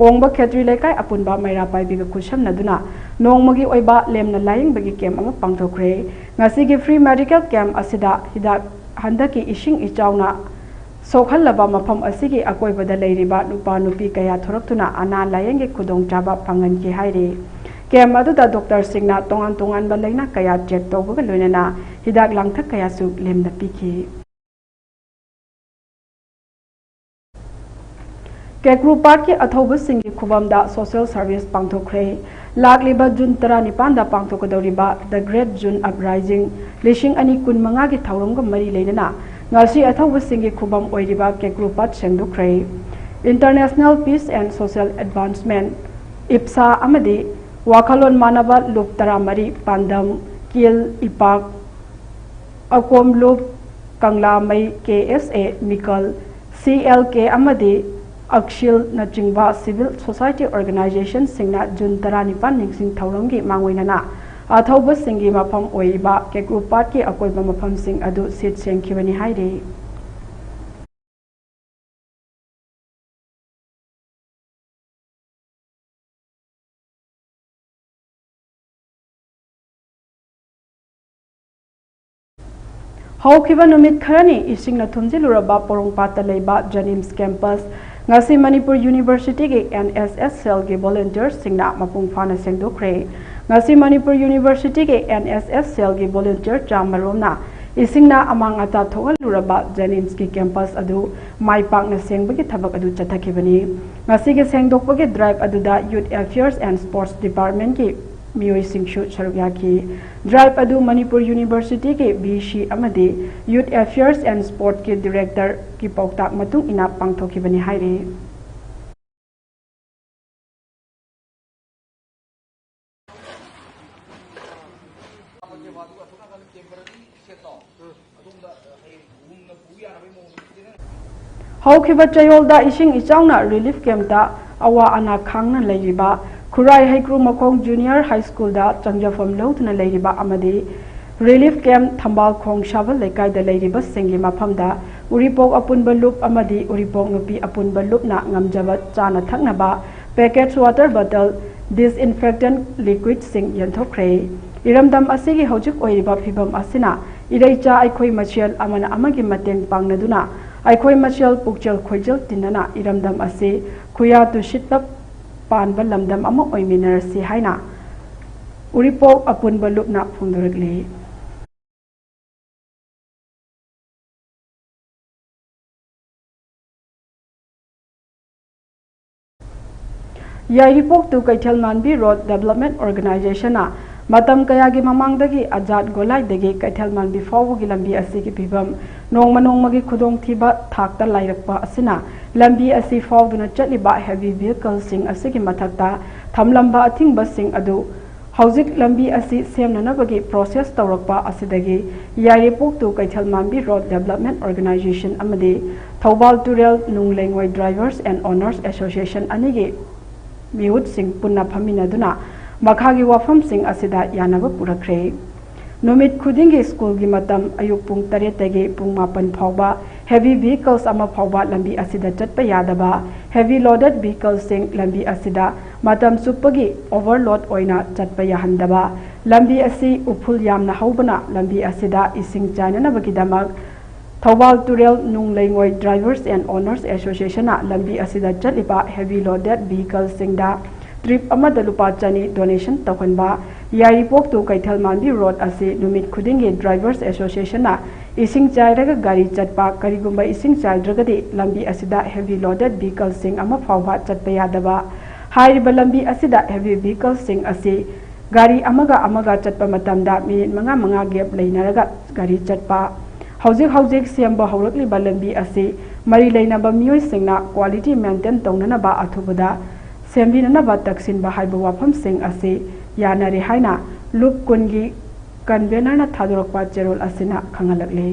ꯀꯣꯡꯕ ꯈꯦꯇ꯭ꯔꯤ ꯂꯩꯀꯥꯏ ꯑꯄꯨꯟꯕ ꯃꯩꯔꯥ ꯄꯥꯏꯕꯤꯒ ꯈꯨꯠꯁꯝꯅꯗꯨꯅ ꯅꯣꯡꯃꯒꯤ ꯑꯣꯏꯕ ꯂꯦꯝꯅ ꯂꯥꯌꯦꯡꯕꯒꯤ ꯀꯦꯝꯞ ꯑꯃ ꯄꯥꯡꯊꯣꯛꯈ꯭ꯔꯦ꯫ ꯉꯁꯤꯒꯤ ꯐ꯭ꯔꯤ ꯃꯦꯗꯤꯀꯦꯜ ꯀꯦꯝꯞ ꯑꯁꯤꯗ ꯍꯤꯗꯥꯛ, ꯍꯟꯗꯛꯀꯤ ꯏꯁꯤꯡ ꯏꯆꯥꯎꯅ ꯁꯣꯛꯍꯜꯂꯕ ꯃꯐꯝ ꯑꯁꯤꯒꯤ ꯑꯀꯣꯏꯕꯗ ꯂꯩꯔꯤꯕ ꯅꯨꯄꯥ ꯅꯨꯄꯤ ꯀꯌꯥ ꯊꯣꯔꯛꯇꯨꯅ ꯑꯅꯥ ꯂꯥꯌꯦꯡꯒꯤ ꯈꯨꯗꯣꯡꯆꯥꯕ ꯐꯪꯍꯟꯈꯤ ꯍꯥꯏꯔꯤ꯫ ꯀꯦꯝꯞ ꯑꯗꯨꯗ ꯗꯣꯛꯇꯔꯁꯤꯡꯅ ꯇꯣꯉꯥꯟ ꯇꯣꯉꯥꯟꯕ ꯂꯥꯏꯅꯥ ꯀꯌꯥ ꯆꯦꯛ ꯇꯧꯕꯒ ꯂꯣꯏꯅꯅ ꯍꯤꯗꯥꯛ ꯂꯥꯡꯊꯛ ꯀꯌꯥꯁꯨ ꯂꯦꯝꯅ ꯄꯤꯈꯤ꯫ ꯀꯦꯀ꯭ꯔꯨ ꯄꯥꯠꯀꯤ ꯑꯊꯧꯕꯁꯤꯡꯒꯤ ꯈꯨꯕꯝꯗ ꯁꯣꯁꯤꯌꯦꯜ ꯁꯔꯚꯤꯁ ꯄꯥꯡꯊꯣꯛꯈ꯭ꯔꯦ꯫ ꯂꯥꯛꯂꯤꯕ June ꯇꯔꯥꯅꯤꯄꯥꯟꯗ ꯄꯥꯡꯊꯣꯛꯀꯗꯧꯔꯤꯕ The Great June Uprising ꯂꯤꯁꯤꯡ ꯑꯅꯤ ꯀꯨꯟꯃꯉꯥꯒꯤ ꯊꯧꯔꯝꯒ ꯃꯔꯤ ꯂꯩꯅꯅ ꯉꯁꯤ ꯑꯊꯧꯕꯁꯤꯡꯒꯤ ꯈꯨꯕꯝ ꯑꯣꯏꯔꯤꯕ ꯀꯦꯀ꯭ꯔꯨ ꯄꯥꯠ ꯁꯦꯡꯗꯣꯛꯈ꯭ꯔꯦ꯫ International Peace and Social Advancement, ꯏꯞꯁꯥ ꯑꯃꯗꯤ ꯋꯥꯈꯜꯂꯣꯟ ꯃꯥꯟꯅꯕ ꯂꯨꯞ ꯇꯔꯥꯃꯔꯤ, ꯄꯥꯟꯗꯝ, ꯀꯤꯜ, ꯏꯄꯥꯛ, ꯑꯀꯣꯝ ꯂꯨꯞ, ꯀꯪꯂꯥꯃꯩ, KSA, ꯃꯤꯀꯜ, CLK ꯑꯃꯗꯤ ꯑꯛꯁꯤꯜꯅꯆꯤꯡꯕ civil society organizationꯁꯤꯡꯅ ꯖꯨꯟ ꯇꯔꯥꯅꯤꯄꯥꯟ ꯅꯤꯡꯁꯤꯡ ꯊꯧꯔꯝꯒꯤ ꯃꯥꯡꯑꯣꯏꯅꯅ ꯑꯊꯧꯕꯁꯤꯡꯒꯤ ꯃꯐꯝ ꯑꯣꯏꯔꯤꯕ ꯀꯦꯀ꯭ꯔꯨ ꯄꯥꯠꯀꯤ ꯑꯀꯣꯏꯕ ꯃꯐꯝꯁꯤꯡ ꯑꯗꯨ ꯁꯤꯠ ꯁꯦꯡꯈꯤꯕꯅꯤ ꯍꯥꯏꯔꯤ꯫ ꯍꯧꯈꯤꯕ ꯅꯨꯃꯤꯠ ꯈꯔꯅꯤ ꯏꯁꯤꯡꯅ ꯊꯨꯝꯖꯤꯜꯂꯨꯔꯕ ꯄꯣꯔꯣꯝꯄꯥꯠꯇ ꯂꯩꯕ JNIMS campus ꯉꯁꯤ ꯃꯅꯤꯄꯨꯔ ꯌꯨꯅꯤꯚꯔꯁꯤꯇꯤꯒꯤ NSS cellꯒꯤ volunteerꯁꯤꯡꯅ ꯃꯄꯨꯡ ꯐꯥꯅ ꯁꯦꯡꯗꯣꯛꯈ꯭ꯔꯦ꯫ ꯉꯁꯤ ꯃꯅꯤꯄꯨꯔ ꯌꯨꯅꯤꯚꯔꯁꯤꯇꯤꯒꯤ NSS cellꯒꯤ volunteer ꯆꯥꯃꯔꯣꯝꯅ ꯏꯁꯤꯡꯅ ꯑꯃꯥꯡ ꯑꯇꯥ ꯊꯣꯛꯍꯜꯂꯨꯔꯕ JNIMSꯀꯤ campus ꯑꯗꯨ ꯃꯥꯏ ꯄꯥꯛꯅ ꯁꯦꯡꯕꯒꯤ ꯊꯕꯛ ꯑꯗꯨ ꯆꯠꯊꯈꯤꯕꯅꯤ꯫ ꯉꯁꯤꯒꯤ ꯁꯦꯡꯗꯣꯛꯄꯒꯤ drive ꯑꯗꯨꯗ Youth Affairs and Sports Departmentꯀꯤ ꯃꯤꯑꯣꯏꯁꯤꯡꯁꯨ ꯁꯔꯨꯛ ꯌꯥꯈꯤ꯫ Drive ꯑꯗꯨ ꯃꯅꯤꯄꯨꯔ ꯌꯨꯅꯤꯚꯔꯁꯤꯇꯤꯒꯤ VC ꯑꯃꯗꯤ Youth Affairs and Sportsꯀꯤ directorꯒꯤ ꯄꯥꯎꯇꯥꯛ ꯃꯇꯨꯡ ꯏꯟꯅ ꯄꯥꯡꯊꯣꯛꯈꯤꯕꯅꯤ ꯍꯥꯏꯔꯤ꯫ ꯍꯧꯈꯤꯕ ꯆꯌꯣꯜꯗ ꯏꯁꯤꯡ ꯏꯆꯥꯎꯅ relief campꯇ ꯑꯋꯥ ꯑꯅꯥ ꯈꯥꯡꯅ ꯂꯩꯔꯤꯕ ꯈꯨꯔꯥꯏ ꯍꯩꯀ꯭ꯔꯨ ꯃꯈꯣꯡ Junior High Schoolꯗ ꯆꯪꯖꯐꯝ ꯂꯧꯗꯨꯅ ꯂꯩꯔꯤꯕ ꯑꯃꯗꯤ relief camp ꯊꯝꯕꯥꯜ ꯈꯣꯡ ꯁꯥꯕꯜ ꯂꯩꯀꯥꯏꯗ ꯂꯩꯔꯤꯕꯁꯤꯡꯒꯤ ꯃꯐꯝꯗ ꯎꯔꯤꯄꯣꯛ ꯑꯄꯨꯟꯕ ꯂꯨꯞ ꯑꯃꯗꯤ ꯎꯔꯤꯄꯣꯛ ꯅꯨꯄꯤ ꯑꯄꯨꯟꯕ ꯂꯨꯞꯅ ꯉꯝꯖꯕ ꯆꯥꯅ ꯊꯛꯅꯕ packets water bottle, disinfectant liquidꯁꯤꯡ ꯌꯦꯟꯊꯣꯛꯈ꯭ꯔꯦ꯫ ꯏꯔꯝꯗꯝ ꯑꯁꯤꯒꯤ ꯍꯧꯖꯤꯛ ꯑꯣꯏꯔꯤꯕ ꯐꯤꯚꯝ ꯑꯁꯤꯅ ꯏꯔꯩꯆꯥ ꯑꯩꯈꯣꯏ ꯃꯁꯦꯜ ꯑꯃꯅ ꯑꯃꯒꯤ ꯃꯇꯦꯡ ꯄꯥꯡꯅꯗꯨꯅ ꯑꯩꯈꯣꯏ ꯃꯁꯦꯜ ꯄꯨꯛꯆꯦꯜ ꯈꯣꯏꯖꯦꯜ ꯇꯤꯟꯅꯅ ꯏꯔꯝꯗꯝ ꯑꯁꯤ ꯈꯨꯌꯥ ꯇꯨꯁꯤꯠꯇ ꯄꯥꯟꯕ ꯂꯝꯗꯝ ꯑꯃ ꯑꯣꯏꯃꯤꯟꯅꯔꯁꯤ ꯍꯥꯏꯅ ꯎꯔꯤꯄꯣꯛ ꯑꯄꯨꯟꯕ ꯂꯨꯞꯅ ꯐꯣꯡꯗꯣꯔꯛꯂꯤ꯫ ꯌꯥꯏꯔꯤꯄꯣꯛ to ꯀꯩꯊꯦꯜ ꯃꯥꯟꯕꯤ road development organizationꯅ ꯃꯇꯝ ꯀꯌꯥꯒꯤ ꯃꯃꯥꯡꯗꯒꯤ ꯑꯖꯥꯠ ꯒꯣꯂꯥꯏꯗꯒꯤ ꯀꯩꯊꯦꯜ ꯃꯥꯟꯕꯤ ꯐꯥꯎꯕꯒꯤ ꯂꯝꯕꯤ ꯑꯁꯤꯒꯤ ꯐꯤꯕꯝ ꯅꯣꯡꯃ ꯅꯣꯡꯃꯒꯤ ꯈꯨꯗꯣꯡꯊꯤꯕ ꯊꯥꯛꯇ ꯂꯥꯏꯔꯛꯄ ꯑꯁꯤꯅ ꯂꯝꯕꯤ ꯑꯁꯤ ꯐꯥꯎꯗꯨꯅ ꯆꯠꯂꯤꯕ heavy vehicleꯁꯤꯡ ꯑꯁꯤꯒꯤ ꯃꯊꯛꯇ ꯊꯝꯂꯝꯕ ꯑꯊꯤꯡꯕꯁꯤꯡ ꯑꯗꯨ ꯍꯧꯖꯤꯛ ꯂꯝꯕꯤ ꯑꯁꯤ ꯁꯦꯝꯅꯅꯕꯒꯤ process ꯇꯧꯔꯛꯄ ꯑꯁꯤꯗꯒꯤ ꯌꯥꯏꯔꯤꯄꯣꯛ to ꯀꯩꯊꯦꯜ ꯃꯥꯟꯕꯤ road development organization ꯑꯃꯗꯤ ꯊꯧꯕꯥꯜ ꯇꯨꯔꯦꯜ ꯅꯨꯡ ꯂꯩꯉꯣꯏ drivers and owners association ꯑꯅꯤꯒꯤ ꯃꯤꯍꯨꯠꯁꯤꯡ ꯄꯨꯟꯅ ꯐꯝꯃꯤꯟꯅꯗꯨꯅ ꯃꯈꯥꯒꯤ ꯋꯥꯐꯝꯁꯤꯡ ꯑꯁꯤꯗ ꯌꯥꯅꯕ ꯄꯨꯔꯛꯈ꯭ꯔꯦ꯫ ꯅꯨꯃꯤꯠ ꯈꯨꯗꯤꯡꯒꯤ ꯁ꯭ꯀꯨꯜꯒꯤ ꯃꯇꯝ ꯑꯌꯨꯛ ꯄꯨꯡ ꯇꯔꯦꯠꯇꯒꯤ ꯄꯨꯡ ꯃꯥꯄꯟ ꯐꯥꯎꯕ heavy vehicles ꯑꯃ ꯐꯥꯎꯕ ꯂꯝꯕꯤ ꯑꯁꯤꯗ ꯆꯠꯄ ꯌꯥꯗꯕ, heavy loaded vehicleꯁꯤꯡ ꯂꯝꯕꯤ ꯑꯁꯤꯗ ꯃꯇꯝ ꯆꯨꯞꯄꯒꯤ ꯑꯣꯚꯔꯂꯣꯗ ꯑꯣꯏꯅ ꯆꯠꯄ ꯌꯥꯍꯟꯗꯕ꯫ ꯂꯝꯕꯤ ꯑꯁꯤ ꯎꯐꯨꯜ ꯌꯥꯝꯅ ꯍꯧꯕꯅ ꯂꯝꯕꯤ ꯑꯁꯤꯗ ꯏꯁꯤꯡ ꯆꯥꯏꯅꯅꯕꯒꯤꯗꯃꯛ ꯊꯧꯕꯥꯜ ꯇꯨꯔꯦꯜ ꯅꯨꯡ ꯂꯩꯉꯣꯏ Drivers and Owners Association ꯅ ꯂꯝꯕꯤ ꯑꯁꯤꯗ ꯆꯠꯂꯤꯕ heavy loaded vehicle ꯁꯤꯡꯗ trip ꯑꯃꯗ ꯂꯨꯄꯥ ꯆꯅꯤ donation ꯇꯧꯍꯟꯕ꯫ ꯌꯥꯏꯔꯤꯄꯣꯛ to ꯀꯩꯊꯦꯜ ꯃꯥꯟꯕꯤ ꯔꯣꯗ ꯑꯁꯤ ꯅꯨꯃꯤꯠ ꯈꯨꯗꯤꯡꯒꯤ Drivers Association ꯅ ꯏꯁꯤꯡ ꯆꯥꯏꯔꯒ ꯒꯥꯔꯤ ꯆꯠꯄ, ꯀꯔꯤꯒꯨꯝꯕ ꯏꯁꯤꯡ ꯆꯥꯏꯗ꯭ꯔꯒꯗꯤ ꯂꯝꯕꯤ ꯑꯁꯤꯗ heavy loaded vehicle ꯁꯤꯡ ꯑꯃ ꯐꯥꯎꯕ ꯆꯠꯄ ꯌꯥꯗꯕ꯫ ꯍꯥꯏꯔꯤꯕ ꯂꯝꯕꯤ ꯑꯁꯤꯗ heavy vehicle ꯁꯤꯡ ꯑꯁꯤ ꯒꯥꯔꯤ ꯑꯃꯒ ꯑꯃꯒ ꯆꯠꯄ ꯃꯇꯝꯗ ꯃꯤꯅꯤꯠ ꯃꯉꯥ ꯃꯉꯥ gap ꯂꯩꯅꯔꯒ ꯒꯥꯔꯤ ꯆꯠꯄ꯫ ꯍꯧꯖꯤꯛ ꯍꯧꯖꯤꯛ ꯁꯦꯝꯕ ꯍꯧꯔꯛꯂꯤꯕ ꯂꯝꯕꯤ ꯑꯁꯤ ꯃꯔꯤ ꯂꯩꯅꯕ ꯃꯤꯑꯣꯏꯁꯤꯡꯅ quality maintain ꯇꯧꯅꯅꯕ ꯑꯊꯨꯕꯗ ꯁꯦꯝꯕꯤꯅꯅꯕ ꯇꯛꯁꯤꯟꯕ ꯍꯥꯏꯕ ꯋꯥꯐꯝꯁꯤꯡ ꯑꯁꯤ ꯌꯥꯅꯔꯦ ꯍꯥꯏꯅ ꯂꯨꯞ ꯀꯨꯟꯒꯤ convener ꯅ ꯊꯥꯗꯣꯔꯛꯄ ꯆꯦꯔꯣꯜ ꯑꯁꯤꯅ ꯈꯪꯍꯜꯂꯛꯂꯤ꯫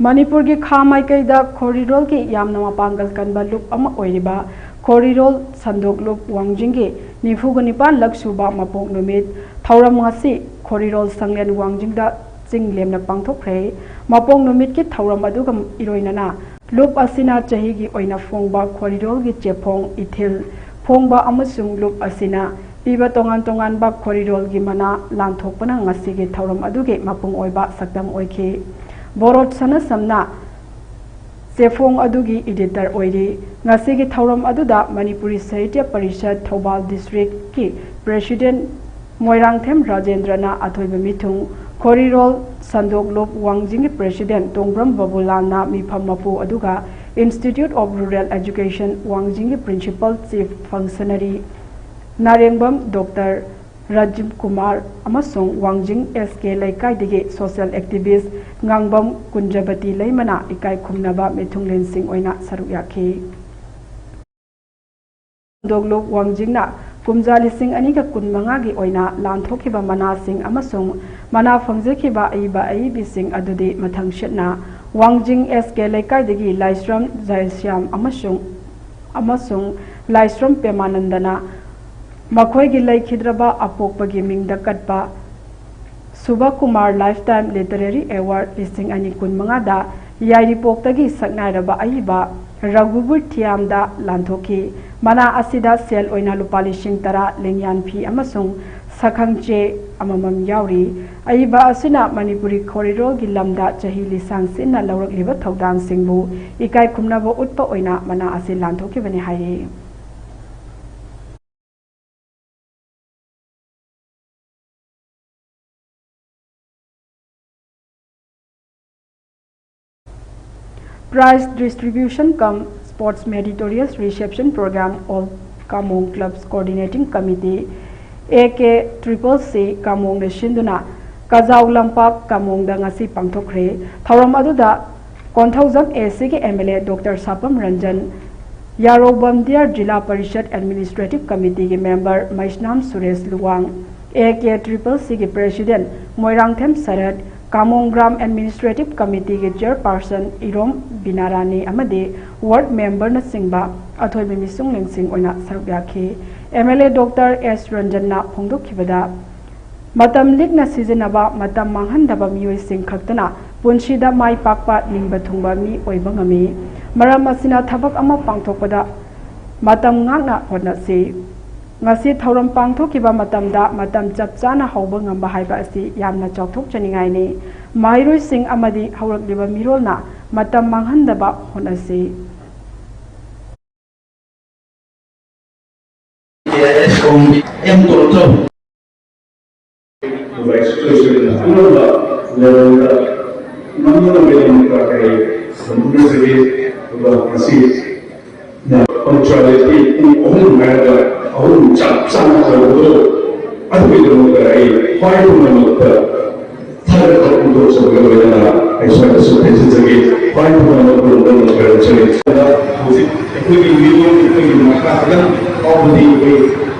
ꯃꯅꯤꯄꯨꯔꯒꯤ ꯈꯥ ꯃꯥꯏꯀꯩꯗ ꯈꯣꯔꯤꯔꯣꯜꯒꯤ ꯌꯥꯝꯅ ꯃꯄꯥꯡꯒꯜ ꯀꯟꯕ ꯂꯨꯞ ꯑꯃ ꯑꯣꯏꯔꯤꯕ ꯈꯣꯔꯤꯔꯣꯜ ꯁꯟꯗꯣꯛ ꯂꯨꯞ ꯋꯥꯡꯖꯤꯡꯒꯤ ꯅꯤꯐꯨꯒ ꯅꯤꯄꯥꯟ ꯂꯛ ꯁꯨꯕ ꯃꯄꯣꯛ ꯅꯨꯃꯤꯠ ꯊꯧꯔꯝ ꯉꯁꯤ ꯈꯣꯔꯤꯔꯣꯜ ꯁꯪꯂꯦꯟ ꯋꯥꯡꯖꯤꯡꯗ ꯆꯤꯡ ꯂꯦꯝꯅ ꯄꯥꯡꯊꯣꯛꯈ꯭ꯔꯦ꯫ ꯃꯄꯣꯛ ꯅꯨꯃꯤꯠꯀꯤ ꯊꯧꯔꯝ ꯑꯗꯨꯒ ꯏꯔꯣꯏꯅꯅ ꯂꯨꯞ ꯑꯁꯤꯅ ꯆꯍꯤꯒꯤ ꯑꯣꯏꯅ ꯐꯣꯡꯕ ꯈꯣꯔꯤꯔꯣꯜꯒꯤ ꯆꯦꯐꯣꯡ ꯏꯊꯤꯜ ꯐꯣꯡꯕ ꯑꯃꯁꯨꯡ ꯂꯨꯞ ꯑꯁꯤꯅ ꯄꯤꯕ ꯇꯣꯉꯥꯟ ꯇꯣꯉꯥꯟꯕ ꯈꯣꯔꯤꯔꯣꯜꯒꯤ ꯃꯅꯥ ꯂꯥꯟꯊꯣꯛꯄꯅ ꯉꯁꯤꯒꯤ ꯊꯧꯔꯝ ꯑꯗꯨꯒꯤ ꯃꯄꯨꯡ ꯑꯣꯏꯕ ꯁꯛꯇꯝ ꯑꯣꯏꯈꯤ꯫ ꯕꯣꯔꯣꯠ ꯁꯅꯥꯁꯝꯅ ꯆꯦꯐꯣꯡ ꯑꯗꯨꯒꯤ editor ꯑꯣꯏꯔꯤ꯫ ꯉꯁꯤꯒꯤ ꯊꯧꯔꯝ ꯑꯗꯨꯗ ꯃꯅꯤꯄꯨꯔꯤ ꯁꯥꯍꯤꯇ꯭ꯌ ꯄꯔꯤꯁꯠ ꯊꯧꯕꯥꯜ district ꯀꯤ president ꯃꯣꯏꯔꯥꯡꯊꯦꯝ ꯔꯥꯖꯦꯟꯗ꯭ꯔꯅ ꯑꯊꯣꯏꯕ ꯃꯤꯊꯨꯡ, ꯈꯣꯔꯤꯔꯣꯜ ꯁꯟꯗꯣꯛ ꯂꯨꯞ ꯋꯥꯡꯖꯤꯡꯒꯤ president ꯇꯣꯡꯕ꯭ꯔꯝ ꯕꯕꯨꯂꯥꯜꯅ ꯃꯤꯐꯝ ꯃꯄꯨ, ꯑꯗꯨꯒ Institute of Rural Education ꯋꯥꯡꯖꯤꯡꯒꯤ principal chief functionary ꯅꯥꯔꯦꯡꯕꯝ ꯗꯣꯛꯇꯔ ꯔꯥꯖꯤꯕ ꯀꯨꯃꯥꯔ ꯑꯃꯁꯨꯡ ꯋꯥꯡꯖꯤꯡ S K ꯂꯩꯀꯥꯏꯗꯒꯤ social activist ꯉꯥꯡꯕꯝ ꯀꯨꯟꯖꯕꯇꯤ ꯂꯩꯃꯅ ꯏꯀꯥꯏ ꯈꯨꯝꯅꯕ ꯃꯤꯊꯨꯡꯂꯦꯟꯁꯤꯡ ꯑꯣꯏꯅ ꯁꯔꯨꯛ ꯌꯥꯈꯤ꯫ ꯁꯟꯗꯣꯛ ꯂꯨꯞ ꯋꯥꯡꯖꯤꯡꯅ ꯀꯨꯝꯖꯥ ꯂꯤꯁꯤꯡ ꯑꯅꯤꯒ ꯀꯨꯟꯃꯉꯥꯒꯤ ꯑꯣꯏꯅ ꯂꯥꯟꯊꯣꯛꯈꯤꯕ ꯃꯅꯥꯁꯤꯡ ꯑꯃꯁꯨꯡ ꯃꯅꯥ ꯐꯪꯖꯈꯤꯕ ꯑꯏꯕ ꯑꯏꯕꯤꯁꯤꯡ ꯑꯗꯨꯗꯤ ꯃꯊꯪꯁꯤꯠꯅ ꯋꯥꯡꯖꯤꯡ S K ꯂꯩꯀꯥꯏꯗꯒꯤ ꯂꯥꯏꯁ꯭ꯔꯝ ꯖꯌꯁ꯭ꯌꯥꯝ ꯑꯃꯁꯨꯡ, ꯑꯃꯁꯨꯡ ꯂꯥꯏꯁ꯭ꯔꯝ ꯄꯦꯃꯥꯅꯟꯗꯅ ꯃꯈꯣꯏꯒꯤ ꯂꯩꯈꯤꯗ꯭ꯔꯕ ꯑꯄꯣꯛꯄꯒꯤ ꯃꯤꯡꯗ ꯀꯠꯄ ꯁꯨꯕ ꯀꯨꯃꯥꯔ Lifetime Literary Award ꯂꯤꯁꯤꯡ ꯑꯅꯤ ꯀꯨꯟꯃꯉꯥꯗ ꯌꯥꯏꯔꯤꯄꯣꯛꯇꯒꯤ ꯁꯛꯅꯥꯏꯔꯕ ꯑꯏꯕ ꯔꯘꯨꯕꯤꯔ ꯊꯤꯌꯥꯝꯗ ꯂꯥꯟꯊꯣꯛꯈꯤ꯫ ꯃꯅꯥ ꯑꯁꯤꯗ ꯁꯦꯜ ꯑꯣꯏꯅ ꯂꯨꯄꯥ ꯂꯤꯁꯤꯡ ꯇꯔꯥ, ꯂꯦꯡꯌꯥꯟ ꯐꯤ ꯑꯃꯁꯨꯡ ꯁꯛꯈꯪ ꯆꯦ ꯑꯃꯃꯝ ꯌꯥꯎꯔꯤ꯫ ꯑꯏꯕ ꯑꯁꯤꯅ ꯃꯅꯤꯄꯨꯔꯤ ꯈꯣꯔꯤꯔꯣꯜꯒꯤ ꯂꯝꯗ ꯆꯍꯤ ꯂꯤꯁꯥꯡ ꯁꯤꯠꯅ ꯂꯧꯔꯛꯂꯤꯕ ꯊꯧꯗꯥꯡꯁꯤꯡꯕꯨ ꯏꯀꯥꯏ ꯈꯨꯝꯅꯕ ꯎꯠꯄ ꯑꯣꯏꯅ ꯃꯅꯥ ꯑꯁꯤ ꯂꯥꯟꯊꯣꯛꯈꯤꯕꯅꯤ ꯍꯥꯏꯔꯤ꯫ Prize Distribution cum Sports Meritorious Reception Program of Kamong Clubs Coordinating Committee, A K triple C ꯀꯥꯃꯣꯡꯅ ꯁꯤꯟꯗꯨꯅ ꯀꯖꯥꯎ ꯂꯝꯄꯥꯛ ꯀꯥꯃꯣꯡꯗ ꯉꯁꯤ ꯄꯥꯡꯊꯣꯛꯈ꯭ꯔꯦ꯫ ꯊꯧꯔꯝ ꯑꯗꯨꯗ ꯀꯣꯟꯊꯧꯖꯝ A C ꯒꯤ M L A Doctor Sapam Ranjan, ꯌꯥꯔꯧꯕꯝ ꯗꯤꯌꯥꯔ ꯖꯤꯂꯥ ꯄꯔꯤꯁꯠ Administrative Committee ꯒꯤ member Meisnam Suresh Luwang, A K triple C ꯒꯤ President Moirangthem Sarat, Kamong Gram Administrative Committee ꯒꯤ Chairperson ꯏꯔꯣꯝ ꯕꯤꯅꯥꯔꯥꯅꯤ ꯑꯃꯗꯤ ward member ꯅꯆꯤꯡꯕ ꯑꯊꯣꯏꯕ ꯃꯤꯁꯨꯡꯂꯦꯟꯁꯤꯡ ꯑꯣꯏꯅ ꯁꯔꯨꯛ ꯌꯥꯈꯤ꯫ M L A Doctor S ꯔꯟꯖꯟꯅ ꯐꯣꯡꯗꯣꯛꯈꯤꯕꯗ, ꯃꯇꯝ ꯂꯤꯛꯅ ꯁꯤꯖꯤꯟꯅꯕ, ꯃꯇꯝ ꯃꯥꯡꯍꯟꯗꯕ ꯃꯤꯑꯣꯏꯁꯤꯡ ꯈꯛꯇꯅ ꯄꯨꯟꯁꯤꯗ ꯃꯥꯏ ꯄꯥꯛꯄ, ꯅꯤꯡꯕ ꯊꯨꯡꯕ ꯃꯤ ꯑꯣꯏꯕ ꯉꯝꯃꯤ꯫ ꯃꯔꯝ ꯑꯁꯤꯅ ꯊꯕꯛ ꯑꯃ ꯄꯥꯡꯊꯣꯛꯄꯗ ꯃꯇꯝ ꯉꯥꯛꯅ ꯍꯣꯠꯅꯁꯤ꯫ ꯉꯁꯤ ꯊꯧꯔꯝ ꯄꯥꯡꯊꯣꯛꯈꯤꯕ ꯃꯇꯝꯗ ꯃꯇꯝ ꯆꯞ ꯆꯥꯅ ꯍꯧꯕ ꯉꯝꯕ ꯍꯥꯏꯕ ꯑꯁꯤ ꯌꯥꯝꯅ ꯆꯥꯎꯊꯣꯛꯆꯅꯤꯡꯉꯥꯏꯅꯤ꯫ ꯃꯍꯩꯔꯣꯏꯁꯤꯡ ꯑꯃꯗꯤ ꯍꯧꯔꯛꯂꯤꯕ ꯃꯤꯔꯣꯜꯅ ꯃꯇꯝ ꯃꯥꯡꯍꯟꯗꯕ ꯍꯣꯠꯅꯁꯤ꯫ ꯉꯝꯅꯕꯒꯤꯗꯃꯛꯇ ꯑꯩ ꯁꯝꯅꯖꯔꯤ꯫ ꯑꯗꯨꯒ ꯉꯁꯤ punctuality ꯄꯨꯡ ꯑꯍꯨꯝ ꯍꯥꯏꯔꯒ ꯑꯍꯨꯝ ꯆꯞ ꯆꯥꯅ ꯇꯧꯕꯗꯣ, ꯑꯗꯨꯒꯤꯗꯃꯛꯇ ꯑꯩ ꯈ꯭ꯋꯥꯏ ꯄꯨꯝꯅꯃꯛꯇ ꯊꯥꯒꯠꯄ ꯐꯣꯡꯗꯣꯛꯆꯕꯒ ꯂꯣꯏꯅꯅ ꯑꯩ ꯁ꯭ꯋꯥꯏꯗꯁꯨ ꯇꯦꯟꯁꯤꯟꯖꯒꯦ꯫ ꯈ꯭ꯋꯥꯏ ꯄꯨꯝꯅꯃꯛꯄꯨ ꯂꯣꯏꯅꯃꯛ ꯈꯣꯏꯔꯝꯖꯔꯤ꯫ ꯍꯧꯖꯤꯛ ꯑꯩꯈꯣꯏꯒꯤ ꯃꯤꯔꯣꯜ, ꯑꯩꯈꯣꯏꯒꯤ ꯃꯈꯥ ꯈꯤꯇꯪ ꯐꯥꯎꯕꯗꯤ ꯑꯩꯈꯣꯏ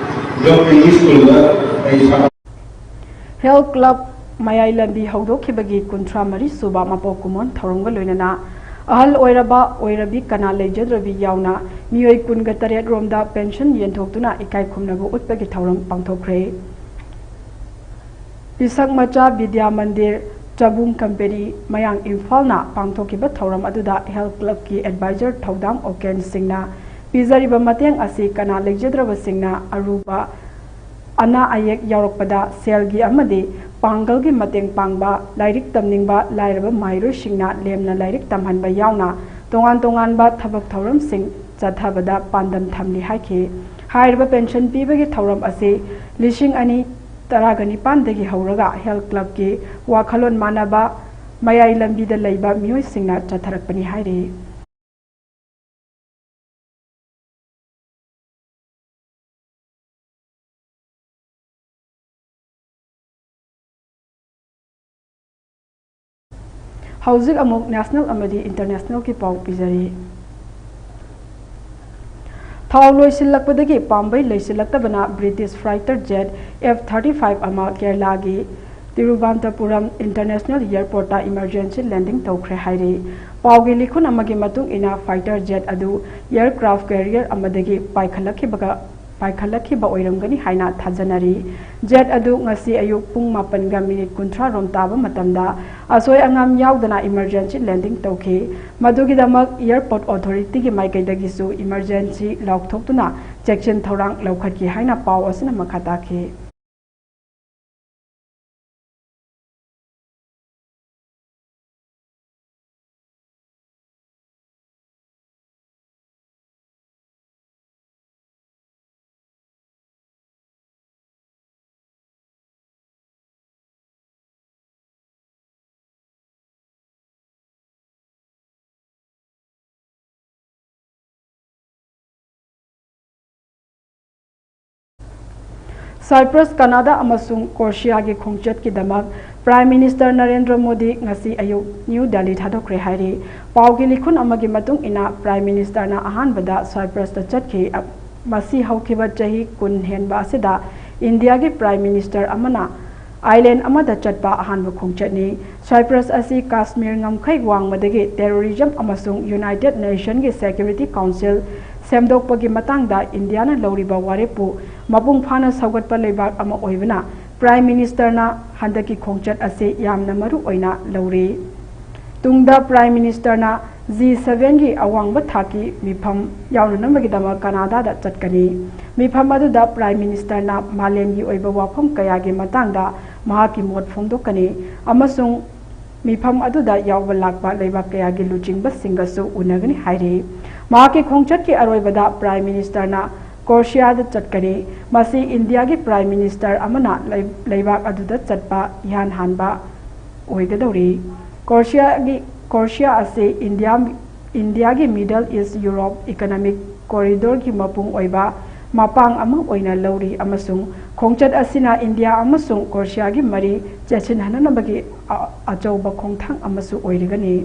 ꯒꯚꯔꯟꯃꯦꯟꯠꯀꯤ ꯁ꯭ꯀꯨꯜꯗ ꯑꯩ ꯏꯁꯥ Health Club ꯃꯌꯥꯏ ꯂꯝꯕꯤ ꯍꯧꯗꯣꯛꯈꯤꯕꯒꯤ ꯀꯨꯟꯊ꯭ꯔꯥ ꯃꯔꯤ ꯁꯨꯕ ꯃꯄꯣꯛ ꯀꯨꯝꯑꯣꯟ ꯊꯧꯔꯝꯒ ꯂꯣꯏꯅꯅ ꯑꯍꯜ ꯑꯣꯏꯔꯕ ꯑꯣꯏꯔꯕꯤ ꯀꯅꯥ ꯂꯩꯖꯗ꯭ꯔꯕꯤ ꯌꯥꯎꯅ ꯃꯤꯑꯣꯏ ꯀꯨꯟꯒ ꯇꯔꯦꯠ ꯔꯣꯝꯗ ꯄꯦꯟꯁꯟ ꯌꯦꯟꯊꯣꯛꯇꯨꯅ ꯏꯀꯥꯏ ꯈꯨꯝꯅꯕ ꯎꯠꯄꯒꯤ ꯊꯧꯔꯝ ꯄꯥꯡꯊꯣꯛꯈ꯭ꯔꯦ꯫ ꯄꯤꯁꯛ ꯃꯆꯥ ꯕꯤꯗ꯭ꯌꯥ ꯃꯟꯗꯤꯔ ꯆꯕꯨꯡ ꯀꯝꯄꯦꯅꯤ ꯃꯌꯥꯡ ꯏꯝꯐꯥꯜꯅ ꯄꯥꯡꯊꯣꯛꯈꯤꯕ ꯊꯧꯔꯝ ꯑꯗꯨꯗ ꯍꯦꯜꯊ ꯀ꯭ꯂꯕꯀꯤ ꯑꯦꯗꯚꯥꯏꯖꯔ ꯊꯧꯗꯥꯝ ꯑꯣꯀꯦꯟ ꯁꯤꯡꯅ ꯄꯤꯖꯔꯤꯕ ꯃꯇꯦꯡ ꯑꯁꯤ ꯀꯅꯥ ꯂꯩꯖꯗ꯭ꯔꯕꯁꯤꯡꯅ ꯑꯔꯨꯕ ꯑꯅꯥ ꯑꯌꯦꯛ ꯌꯥꯎꯔꯛꯄꯗ ꯁꯦꯜꯒꯤ ꯑꯃꯗꯤ ꯄꯥꯡꯒꯜꯒꯤ ꯃꯇꯦꯡ ꯄꯥꯡꯕ, ꯂꯥꯏꯔꯤꯛ ꯇꯝꯅꯤꯡꯕ ꯂꯥꯏꯔꯕ ꯃꯍꯩꯔꯣꯏꯁꯤꯡꯅ ꯂꯦꯝꯅ ꯂꯥꯏꯔꯤꯛ ꯇꯝꯍꯟꯕ ꯌꯥꯎꯅ ꯇꯣꯉꯥꯟ ꯇꯣꯉꯥꯟꯕ ꯊꯕꯛ ꯊꯧꯔꯝꯁꯤꯡ ꯆꯠꯊꯕꯗ ꯄꯥꯟꯗꯝ ꯊꯝꯂꯤ ꯍꯥꯏꯈꯤ꯫ ꯍꯥꯏꯔꯤꯕ ꯄꯦꯟꯁꯟ ꯄꯤꯕꯒꯤ ꯊꯧꯔꯝ ꯑꯁꯤ ꯂꯤꯁꯤꯡ ꯑꯅꯤ ꯇꯔꯥꯒ ꯅꯤꯄꯥꯟꯗꯒꯤ ꯍꯧꯔꯒ ꯍꯦꯜꯊ ꯀ꯭ꯂꯕꯀꯤ ꯋꯥꯈꯜꯂꯣꯟ ꯃꯥꯟꯅꯕ ꯃꯌꯥꯏ ꯂꯝꯕꯤꯗ ꯂꯩꯕ ꯃꯤꯑꯣꯏꯁꯤꯡꯅ ꯆꯠꯊꯔꯛꯄꯅꯤ ꯍꯥꯏꯔꯤ꯫ ꯍꯧꯖꯤꯛ ꯑꯃꯨꯛ ꯅꯦꯁꯅꯦꯜ ꯑꯃꯗꯤ ꯏꯟꯇꯔꯅꯦꯁꯅꯦꯜꯒꯤ ꯄꯥꯎ ꯄꯤꯖꯔꯤ꯫ ꯊꯥꯎ ꯂꯣꯏꯁꯤꯜꯂꯛꯄꯗꯒꯤ ꯄꯥꯝꯕꯩ ꯂꯩꯁꯤꯜꯂꯛꯇꯕꯅ British fighter jet F thirty five ꯑꯃ ꯀꯦꯔꯂꯥꯒꯤ ꯇꯤꯔꯨꯕꯥꯟꯇꯄꯨꯔꯝ ꯏꯟꯇꯔꯅꯦꯁꯅꯦꯜ ꯑꯦꯌꯔꯄꯣꯔꯠꯇ ꯏꯃꯔꯖꯦꯟꯁꯤ ꯂꯦꯟꯗꯤꯡ ꯇꯧꯈ꯭ꯔꯦ ꯍꯥꯏꯔꯤ꯫ ꯄꯥꯎꯒꯤ ꯂꯤꯈꯨꯟ ꯑꯃꯒꯤ ꯃꯇꯨꯡ ꯏꯟꯅ, ꯐꯥꯏꯇꯔ ꯖꯦꯠ ꯑꯗꯨ ꯑꯦꯌꯔꯀ꯭ꯔꯥꯐ ꯀꯦꯔꯤꯌꯔ ꯑꯃꯗꯒꯤ ꯄꯥꯏꯈꯠꯂꯛꯈꯤꯕꯒ ꯄꯥꯏꯈꯠꯂꯛꯈꯤꯕ ꯑꯣꯏꯔꯝꯒꯅꯤ ꯍꯥꯏꯅ ꯊꯥꯖꯅꯔꯤ꯫ ꯖꯦꯠ ꯑꯗꯨ ꯉꯁꯤ ꯑꯌꯨꯛ ꯄꯨꯡ ꯃꯥꯄꯟꯒ ꯃꯤꯅꯤꯠ ꯀꯨꯟꯊ꯭ꯔꯥ ꯔꯣꯝ ꯇꯥꯕ ꯃꯇꯝꯗ ꯑꯁꯣꯏ ꯑꯉꯥꯝ ꯌꯥꯎꯗꯅ ꯏꯃꯔꯖꯦꯟꯁꯤ ꯂꯦꯟꯗꯤꯡ ꯇꯧꯈꯤ꯫ ꯃꯗꯨꯒꯤꯗꯃꯛ ꯑꯦꯌꯔꯄꯣꯔꯠ ꯑꯣꯊꯣꯔꯤꯇꯤꯒꯤ ꯃꯥꯏꯀꯩꯗꯒꯤꯁꯨ ꯏꯃꯔꯖꯦꯟꯁꯤ ꯂꯥꯎꯊꯣꯛꯇꯨꯅ ꯆꯦꯛꯁꯤꯟ ꯊꯧꯔꯥꯡ ꯂꯧꯈꯠꯈꯤ ꯍꯥꯏꯅ ꯄꯥꯎ ꯑꯁꯤꯅ ꯃꯈꯥ ꯇꯥꯈꯤ꯫ ꯁꯥꯏꯄ꯭ꯔꯁ, ꯀꯅꯥꯗꯥ ꯑꯃꯁꯨꯡ ꯀ꯭ꯔꯣꯁꯤꯌꯥꯒꯤ ꯈꯣꯡꯆꯠꯀꯤꯗꯃꯛ ꯄ꯭ꯔꯥꯏꯝ ꯃꯤꯅꯤꯁꯇꯔ ꯅꯔꯦꯟꯗ꯭ꯔ ꯃꯣꯗꯤ ꯉꯁꯤ ꯑꯌꯨꯛ ꯅ꯭ꯌꯨ ꯗꯦꯜꯂꯤ ꯊꯥꯗꯣꯛꯈ꯭ꯔꯦ ꯍꯥꯏꯔꯤ꯫ ꯄꯥꯎꯒꯤ ꯂꯤꯈꯨꯟ ꯑꯃꯒꯤ ꯃꯇꯨꯡ ꯏꯟꯅ, ꯄ꯭ꯔꯥꯏꯝ ꯃꯤꯅꯤꯁꯇꯔꯅ ꯑꯍꯥꯟꯕꯗ ꯁꯥꯏꯄ꯭ꯔꯁꯇ ꯆꯠꯈꯤ꯫ ꯃꯁꯤ ꯍꯧꯈꯤꯕ ꯆꯍꯤ ꯀꯨꯟ ꯍꯦꯟꯕ ꯑꯁꯤꯗ ꯏꯟꯗꯤꯌꯥꯒꯤ ꯄ꯭ꯔꯥꯏꯝ ꯃꯤꯅꯤꯁꯇꯔ ꯑꯃꯅ ꯑꯥꯏꯂꯦꯟ ꯑꯃꯗ ꯆꯠꯄ ꯑꯍꯥꯟꯕ ꯈꯣꯡꯆꯠꯅꯤ꯫ ꯁꯥꯏꯄ꯭ꯔꯁ ꯑꯁꯤ ꯀꯥꯁꯃꯤꯔ ꯉꯝꯈꯩ ꯋꯥꯡꯃꯗꯒꯤ ꯇꯦꯔꯣꯔꯤꯖꯝ ꯑꯃꯁꯨꯡ ꯌꯨꯅꯥꯏꯇꯦꯗ ꯅꯦꯁꯟꯒꯤ ꯁꯦꯀ꯭ꯌꯨꯔꯤꯇꯤ ꯀꯥꯎꯟꯁꯤꯜ ꯁꯦꯝꯗꯣꯛꯄꯒꯤ ꯃꯇꯥꯡꯗ ꯏꯟꯗꯤꯌꯥꯅ ꯂꯧꯔꯤꯕ ꯋꯥꯔꯦꯞꯄꯨ ꯃꯄꯨꯡ ꯐꯥꯅ ꯁꯧꯒꯠꯄ ꯂꯩꯕꯥꯛ ꯑꯃ ꯑꯣꯏꯕꯅ ꯄ꯭ꯔꯥꯏꯝ ꯃꯤꯅꯤꯁꯇꯔꯅ ꯍꯟꯗꯛꯀꯤ ꯈꯣꯡꯆꯠ ꯑꯁꯤ ꯌꯥꯝꯅ ꯃꯔꯨ ꯑꯣꯏꯅ ꯂꯧꯔꯤ꯫ ꯇꯨꯡꯗ ꯄ꯭ꯔꯥꯏꯝ ꯃꯤꯅꯤꯁꯇꯔꯅ ꯖꯤ ꯁꯚꯦꯟꯒꯤ ꯑꯋꯥꯡꯕ ꯊꯥꯛꯀꯤ ꯃꯤꯐꯝ ꯌꯥꯎꯅꯅꯕꯒꯤꯗꯃꯛ ꯀꯅꯥꯗꯥꯗ ꯆꯠꯀꯅꯤ꯫ ꯃꯤꯐꯝ ꯑꯗꯨꯗ ꯄ꯭ꯔꯥꯏꯝ ꯃꯤꯅꯤꯁꯇꯔꯅ ꯃꯥꯂꯦꯝꯒꯤ ꯑꯣꯏꯕ ꯋꯥꯐꯝ ꯀꯌꯥꯒꯤ ꯃꯇꯥꯡꯗ ꯃꯍꯥꯛꯀꯤ ꯃꯣꯠ ꯐꯣꯡꯗꯣꯛꯀꯅꯤ ꯑꯃꯁꯨꯡ ꯃꯤꯐꯝ ꯑꯗꯨꯗ ꯌꯥꯎꯕ ꯂꯥꯛꯄ ꯂꯩꯕꯥꯛ ꯀꯌꯥꯒꯤ ꯂꯨꯆꯤꯡꯕꯁꯤꯡꯒꯁꯨ ꯎꯅꯒꯅꯤ ꯍꯥꯏꯔꯤ꯫ ꯃꯍꯥꯛꯀꯤ ꯈꯣꯡꯆꯠꯀꯤ ꯑꯔꯣꯏꯕꯗ ꯄ꯭ꯔꯥꯏꯝ ꯃꯤꯅꯤꯁꯇꯔꯅ ꯀ꯭ꯔꯣꯁꯤꯌꯥꯗ ꯆꯠꯀꯅꯤ꯫ ꯃꯁꯤ ꯏꯟꯗꯤꯌꯥꯒꯤ ꯄ꯭ꯔꯥꯏꯝ ꯃꯤꯅꯤꯁꯇꯔ ꯑꯃꯅ ꯂꯩ-, ꯂꯩꯕꯥꯛ ꯑꯗꯨꯗ ꯆꯠꯄ ꯏꯍꯥꯟ ꯍꯥꯟꯕ ꯑꯣꯏꯒꯗꯧꯔꯤ꯫ ꯀ꯭ꯔꯣꯁꯤꯌꯥꯒꯤ, ꯀ꯭ꯔꯣꯁꯤꯌꯥ ꯑꯁꯤ ꯏꯟꯗꯤꯌꯥ, ꯏꯟꯗꯤꯌꯥꯒꯤ ꯃꯤꯗꯜ ꯏꯁ ꯌꯨꯔꯣꯞ ꯏꯀꯅꯣꯃꯤꯛ ꯀꯣꯔꯤꯗꯣꯔꯒꯤ ꯃꯄꯨꯡ ꯑꯣꯏꯕ ꯃꯄꯥꯡ ꯑꯃ ꯑꯣꯏꯅ ꯂꯧꯔꯤ ꯑꯃꯁꯨꯡ ꯈꯣꯡꯆꯠ ꯑꯁꯤꯅ ꯏꯟꯗꯤꯌꯥ ꯑꯃꯁꯨꯡ ꯀ꯭ꯔꯣꯁꯤꯌꯥꯒꯤ ꯃꯔꯤ ꯆꯦꯠꯁꯤꯟꯍꯟꯅꯕꯒꯤ ꯑ-, ꯑꯆꯧꯕ ꯈꯣꯡꯊꯥꯡ ꯑꯃꯁꯨ ꯑꯣꯏꯔꯒꯅꯤ꯫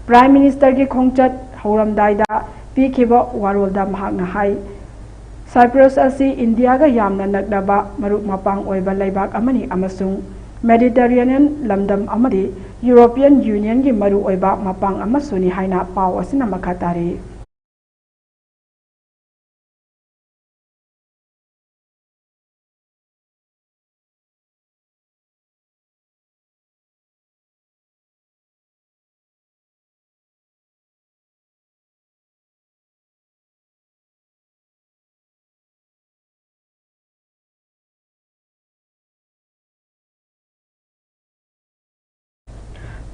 ꯄ꯭ꯔꯥꯏꯝ ꯃꯤꯅꯤꯁꯇꯔꯒꯤ ꯈꯣꯡꯆꯠ ꯍꯧꯔꯝꯗꯥꯏꯗ ꯄꯤꯈꯤꯕ ꯋꯥꯔꯣꯜꯗ ꯃꯍꯥꯛꯅ ꯍꯥꯏ, ꯁꯥꯏꯄ꯭ꯔꯁ ꯑꯁꯤ ꯏꯟꯗꯤꯌꯥꯒ ꯌꯥꯝꯅ ꯅꯛꯅꯕ ꯃꯔꯨꯞ ꯃꯄꯥꯡ ꯑꯣꯏꯕ ꯂꯩꯕꯥꯛ ꯑꯃꯅꯤ ꯑꯃꯁꯨꯡ ꯃꯦꯗꯤꯇꯔꯦꯅꯤꯌꯟ ꯂꯝꯗꯝ ꯑꯃꯗꯤ ꯌꯨꯔꯣꯄꯤꯌꯟ ꯌꯨꯅꯤꯌꯟꯒꯤ ꯃꯔꯨꯑꯣꯏꯕ ꯃꯄꯥꯡ ꯑꯃꯁꯨꯅꯤ ꯍꯥꯏꯅ ꯄꯥꯎ ꯑꯁꯤꯅ ꯃꯈꯥ ꯇꯥꯔꯤ꯫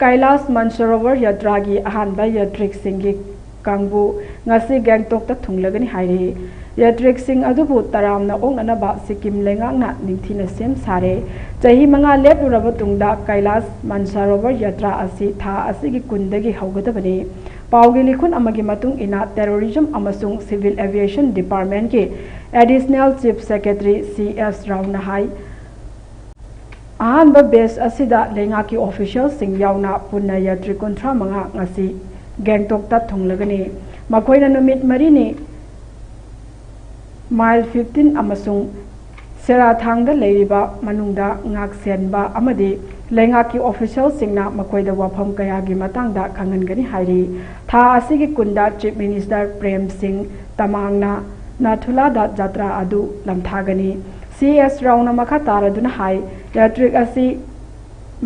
ꯀꯩꯂꯥꯁ ꯃꯟꯁꯔꯣꯚꯔ ꯌꯥꯇ꯭ꯔꯥꯒꯤ ꯑꯍꯥꯟꯕ ꯌꯥꯇ꯭ꯔꯤꯛꯁꯤꯡꯒꯤ ꯀꯥꯡꯕꯨ ꯉꯁꯤ ꯒꯦꯡꯇꯣꯛꯇ ꯊꯨꯡꯂꯒꯅꯤ ꯍꯥꯏꯔꯤ꯫ ꯌꯥꯇ꯭ꯔꯤꯛꯁꯤꯡ ꯑꯗꯨꯕꯨ ꯇꯔꯥꯝꯅ ꯑꯣꯛꯅꯅꯕ ꯁꯤꯛꯀꯤꯝ ꯂꯩꯉꯥꯛꯅ ꯅꯤꯡꯊꯤꯅ ꯁꯦꯝ ꯁꯥꯔꯦ꯫ ꯆꯍꯤ ꯃꯉꯥ ꯂꯦꯞꯂꯨꯔꯕ ꯇꯨꯡꯗ ꯀꯩꯂꯥꯁ ꯃꯟꯁꯔꯣꯚꯔ ꯌꯥꯇ꯭ꯔꯥ ꯑꯁꯤ ꯊꯥ ꯑꯁꯤꯒꯤ ꯀꯨꯟꯗꯒꯤ ꯍꯧꯒꯗꯕꯅꯤ꯫ ꯄꯥꯎꯒꯤ ꯂꯤꯈꯨꯟ ꯑꯃꯒꯤ ꯃꯇꯨꯡ ꯏꯟꯅ, ꯇꯦꯔꯣꯔꯤꯖꯝ ꯑꯃꯁꯨꯡ ꯁꯤꯚꯤꯜ ꯑꯦꯚꯤꯌꯦꯁꯟ ꯗꯤꯄꯥꯔꯠꯃꯦꯟꯠꯀꯤ additional chief secretary C S ꯔꯥꯎꯅ ꯍꯥꯏ, ꯑꯍꯥꯟꯕ ꯕꯦꯆ ꯑꯁꯤꯗ ꯂꯩꯉꯥꯛꯀꯤ ꯑꯣꯐꯤꯁꯤꯌꯦꯜꯁꯤꯡ ꯌꯥꯎꯅ ꯄꯨꯟꯅ ꯌꯥꯇ꯭ꯔꯤ ꯀꯨꯟꯊ꯭ꯔꯥ ꯃꯉꯥ ꯉꯁꯤ ꯒꯦꯡꯇꯣꯛꯇ ꯊꯨꯡꯂꯒꯅꯤ꯫ ꯃꯈꯣꯏꯅ ꯅꯨꯃꯤꯠ ꯃꯔꯤꯅꯤ ꯃꯥꯏꯜ ꯐꯤꯐꯇꯤꯟ ꯑꯃꯁꯨꯡ ꯆꯦꯔꯥꯊꯥꯡꯗ ꯂꯩꯔꯤꯕ ꯃꯅꯨꯡꯗ ꯉꯥꯛꯁꯦꯟꯕ ꯑꯃꯗꯤ ꯂꯩꯉꯥꯛꯀꯤ ꯑꯣꯐꯤꯁꯤꯌꯦꯜꯁꯤꯡꯅ ꯃꯈꯣꯏꯗ ꯋꯥꯐꯝ ꯀꯌꯥꯒꯤ ꯃꯇꯥꯡꯗ ꯈꯪꯍꯟꯒꯅꯤ ꯍꯥꯏꯔꯤ꯫ ꯊꯥ ꯑꯁꯤꯒꯤ ꯀꯨꯟꯗ ꯆꯤꯐ ꯃꯤꯅꯤꯁꯇꯔ ꯄ꯭ꯔꯦꯝ ꯁꯤꯡ ꯇꯃꯥꯡꯅ ꯅꯥꯊꯨꯂꯥꯗ ꯖꯥꯇ꯭ꯔꯥ ꯑꯗꯨ ꯂꯝꯊꯥꯒꯅꯤ꯫ ꯁꯤ ꯑꯦꯁ ꯔꯥꯎꯅ ꯃꯈꯥ ꯇꯥꯔꯗꯨꯅ ꯍꯥꯏ, ꯌꯥꯇ꯭ꯔꯤꯛ ꯑꯁꯤ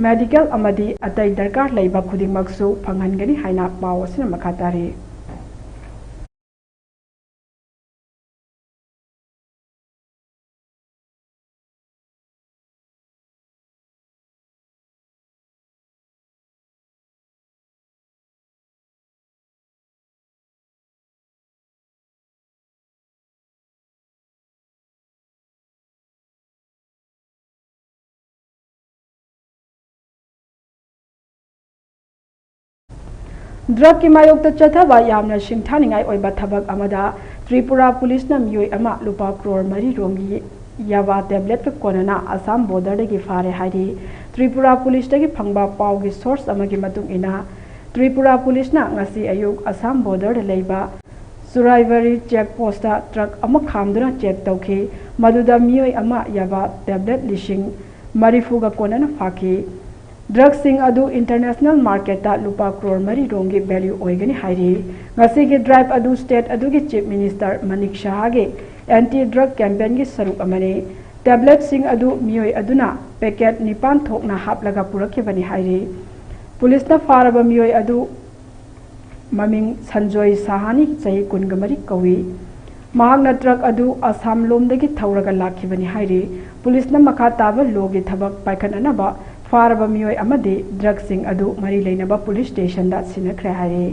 ꯃꯦꯗꯤꯀꯦꯜ ꯑꯃꯗꯤ ꯑꯇꯩ ꯗꯔꯀꯥꯔ ꯂꯩꯕ ꯈꯨꯗꯤꯡꯃꯛꯁꯨ ꯐꯪꯍꯟꯒꯅꯤ ꯍꯥꯏꯅ ꯄꯥꯎ ꯑꯁꯤꯅ ꯃꯈꯥ ꯇꯥꯔꯤ꯫ ꯗ꯭ꯔꯒꯀꯤ ꯃꯥꯌꯣꯛꯇ ꯆꯠꯊꯕ ꯌꯥꯝꯅ ꯁꯤꯡꯊꯥꯅꯤꯡꯉꯥꯏ ꯑꯣꯏꯕ ꯊꯕꯛ ꯑꯃꯗ ꯇ꯭ꯔꯤꯄꯨꯔꯥ ꯄꯨꯂꯤꯁꯅ ꯃꯤꯑꯣꯏ ꯑꯃ ꯂꯨꯄꯥ ꯀ꯭ꯔꯣꯔ ꯃꯔꯤ ꯔꯣꯝꯒꯤ ꯌꯥꯕꯥ ꯇꯦꯕ꯭ꯂꯦꯠꯀ ꯀꯣꯟꯅꯅ ꯑꯁꯥꯝ ꯕꯣꯔꯗꯔꯗꯒꯤ ꯐꯥꯔꯦ ꯍꯥꯏꯔꯤ꯫ ꯇ꯭ꯔꯤꯄꯨꯔꯥ ꯄꯨꯂꯤꯁꯇꯒꯤ ꯐꯪꯕ ꯄꯥꯎꯒꯤ ꯁꯣꯔꯁ ꯑꯃꯒꯤ ꯃꯇꯨꯡ ꯏꯟꯅ, ꯇ꯭ꯔꯤꯄꯨꯔꯥ ꯄꯨꯂꯤꯁꯅ ꯉꯁꯤ ꯑꯌꯨꯛ ꯑꯁꯥꯝ ꯕꯣꯔꯗꯔꯗ ꯂꯩꯕ ꯆꯨꯔꯥꯏꯕꯔꯤ ꯆꯦꯛ ꯄꯣꯁꯇ ꯇ꯭ꯔꯛ ꯑꯃ ꯈꯥꯝꯗꯨꯅ ꯆꯦꯛ ꯇꯧꯈꯤ꯫ ꯃꯗꯨꯗ ꯃꯤꯑꯣꯏ ꯑꯃ ꯌꯥꯕꯥ ꯇꯦꯕ꯭ꯂꯦꯠ ꯂꯤꯁꯤꯡ ꯃꯔꯤꯐꯨꯒ ꯀꯣꯟꯅꯅ ꯐꯥꯈꯤ꯫ ꯗ꯭ꯔꯒꯁꯤꯡ ꯑꯗꯨ ꯏꯟꯇꯔꯅꯦꯁꯅꯦꯜ ꯃꯥꯔꯀꯦꯠꯇ ꯂꯨꯄꯥ ꯀ꯭ꯔꯣꯔ ꯃꯔꯤ ꯔꯣꯝꯒꯤ ꯚꯦꯂ꯭ꯌꯨ ꯑꯣꯏꯒꯅꯤ ꯍꯥꯏꯔꯤ꯫ ꯉꯁꯤꯒꯤ ꯗ꯭ꯔꯥꯏꯚ ꯑꯗꯨ ꯁ꯭ꯇꯦꯠ ꯑꯗꯨꯒꯤ ꯆꯤꯐ ꯃꯤꯅꯤꯁꯇꯔ ꯃꯅꯤꯛ ꯁꯍꯥꯒꯤ ꯑꯦꯟꯇꯤ ꯗ꯭ꯔꯒ ꯀꯦꯝꯄꯦꯟꯒꯤ ꯁꯔꯨꯛ ꯑꯃꯅꯤ꯫ ꯇꯦꯕ꯭ꯂꯦꯠꯁꯤꯡ ꯑꯗꯨ ꯃꯤꯑꯣꯏ ꯑꯗꯨꯅ ꯄꯦꯀꯦꯠ ꯅꯤꯄꯥꯟ ꯊꯣꯛꯅ ꯍꯥꯞꯂꯒ ꯄꯨꯔꯛꯈꯤꯕꯅꯤ ꯍꯥꯏꯔꯤ꯫ ꯄꯨꯂꯤꯁꯅ ꯐꯥꯔꯕ ꯃꯤꯑꯣꯏ ꯑꯗꯨ ꯃꯃꯤꯡ ꯁꯟꯖꯣꯏ ꯁꯍꯥꯅꯤ, ꯆꯍꯤ ꯀꯨꯟꯒ ꯃꯔꯤ ꯀꯧꯏ꯫ ꯃꯍꯥꯛꯅ ꯇ꯭ꯔꯛ ꯑꯗꯨ ꯑꯁꯥꯝ ꯂꯣꯝꯗꯒꯤ ꯊꯧꯔꯒ ꯂꯥꯛꯈꯤꯕꯅꯤ ꯍꯥꯏꯔꯤ꯫ ꯄꯨꯂꯤꯁꯅ ꯃꯈꯥ ꯇꯥꯕ ꯂꯣꯒꯤ ꯊꯕꯛ ꯄꯥꯏꯈꯠꯅꯅꯕ ꯐꯥꯔꯕ ꯃꯤꯑꯣꯏ ꯑꯃꯗꯤ ꯗ꯭ꯔꯒꯁꯤꯡ ꯑꯗꯨ ꯃꯔꯤ ꯂꯩꯅꯕ ꯄꯨꯂꯤꯁ ꯁ꯭ꯇꯦꯁꯟꯗ ꯁꯤꯟꯅꯈ꯭ꯔꯦ ꯍꯥꯏꯔꯤ꯫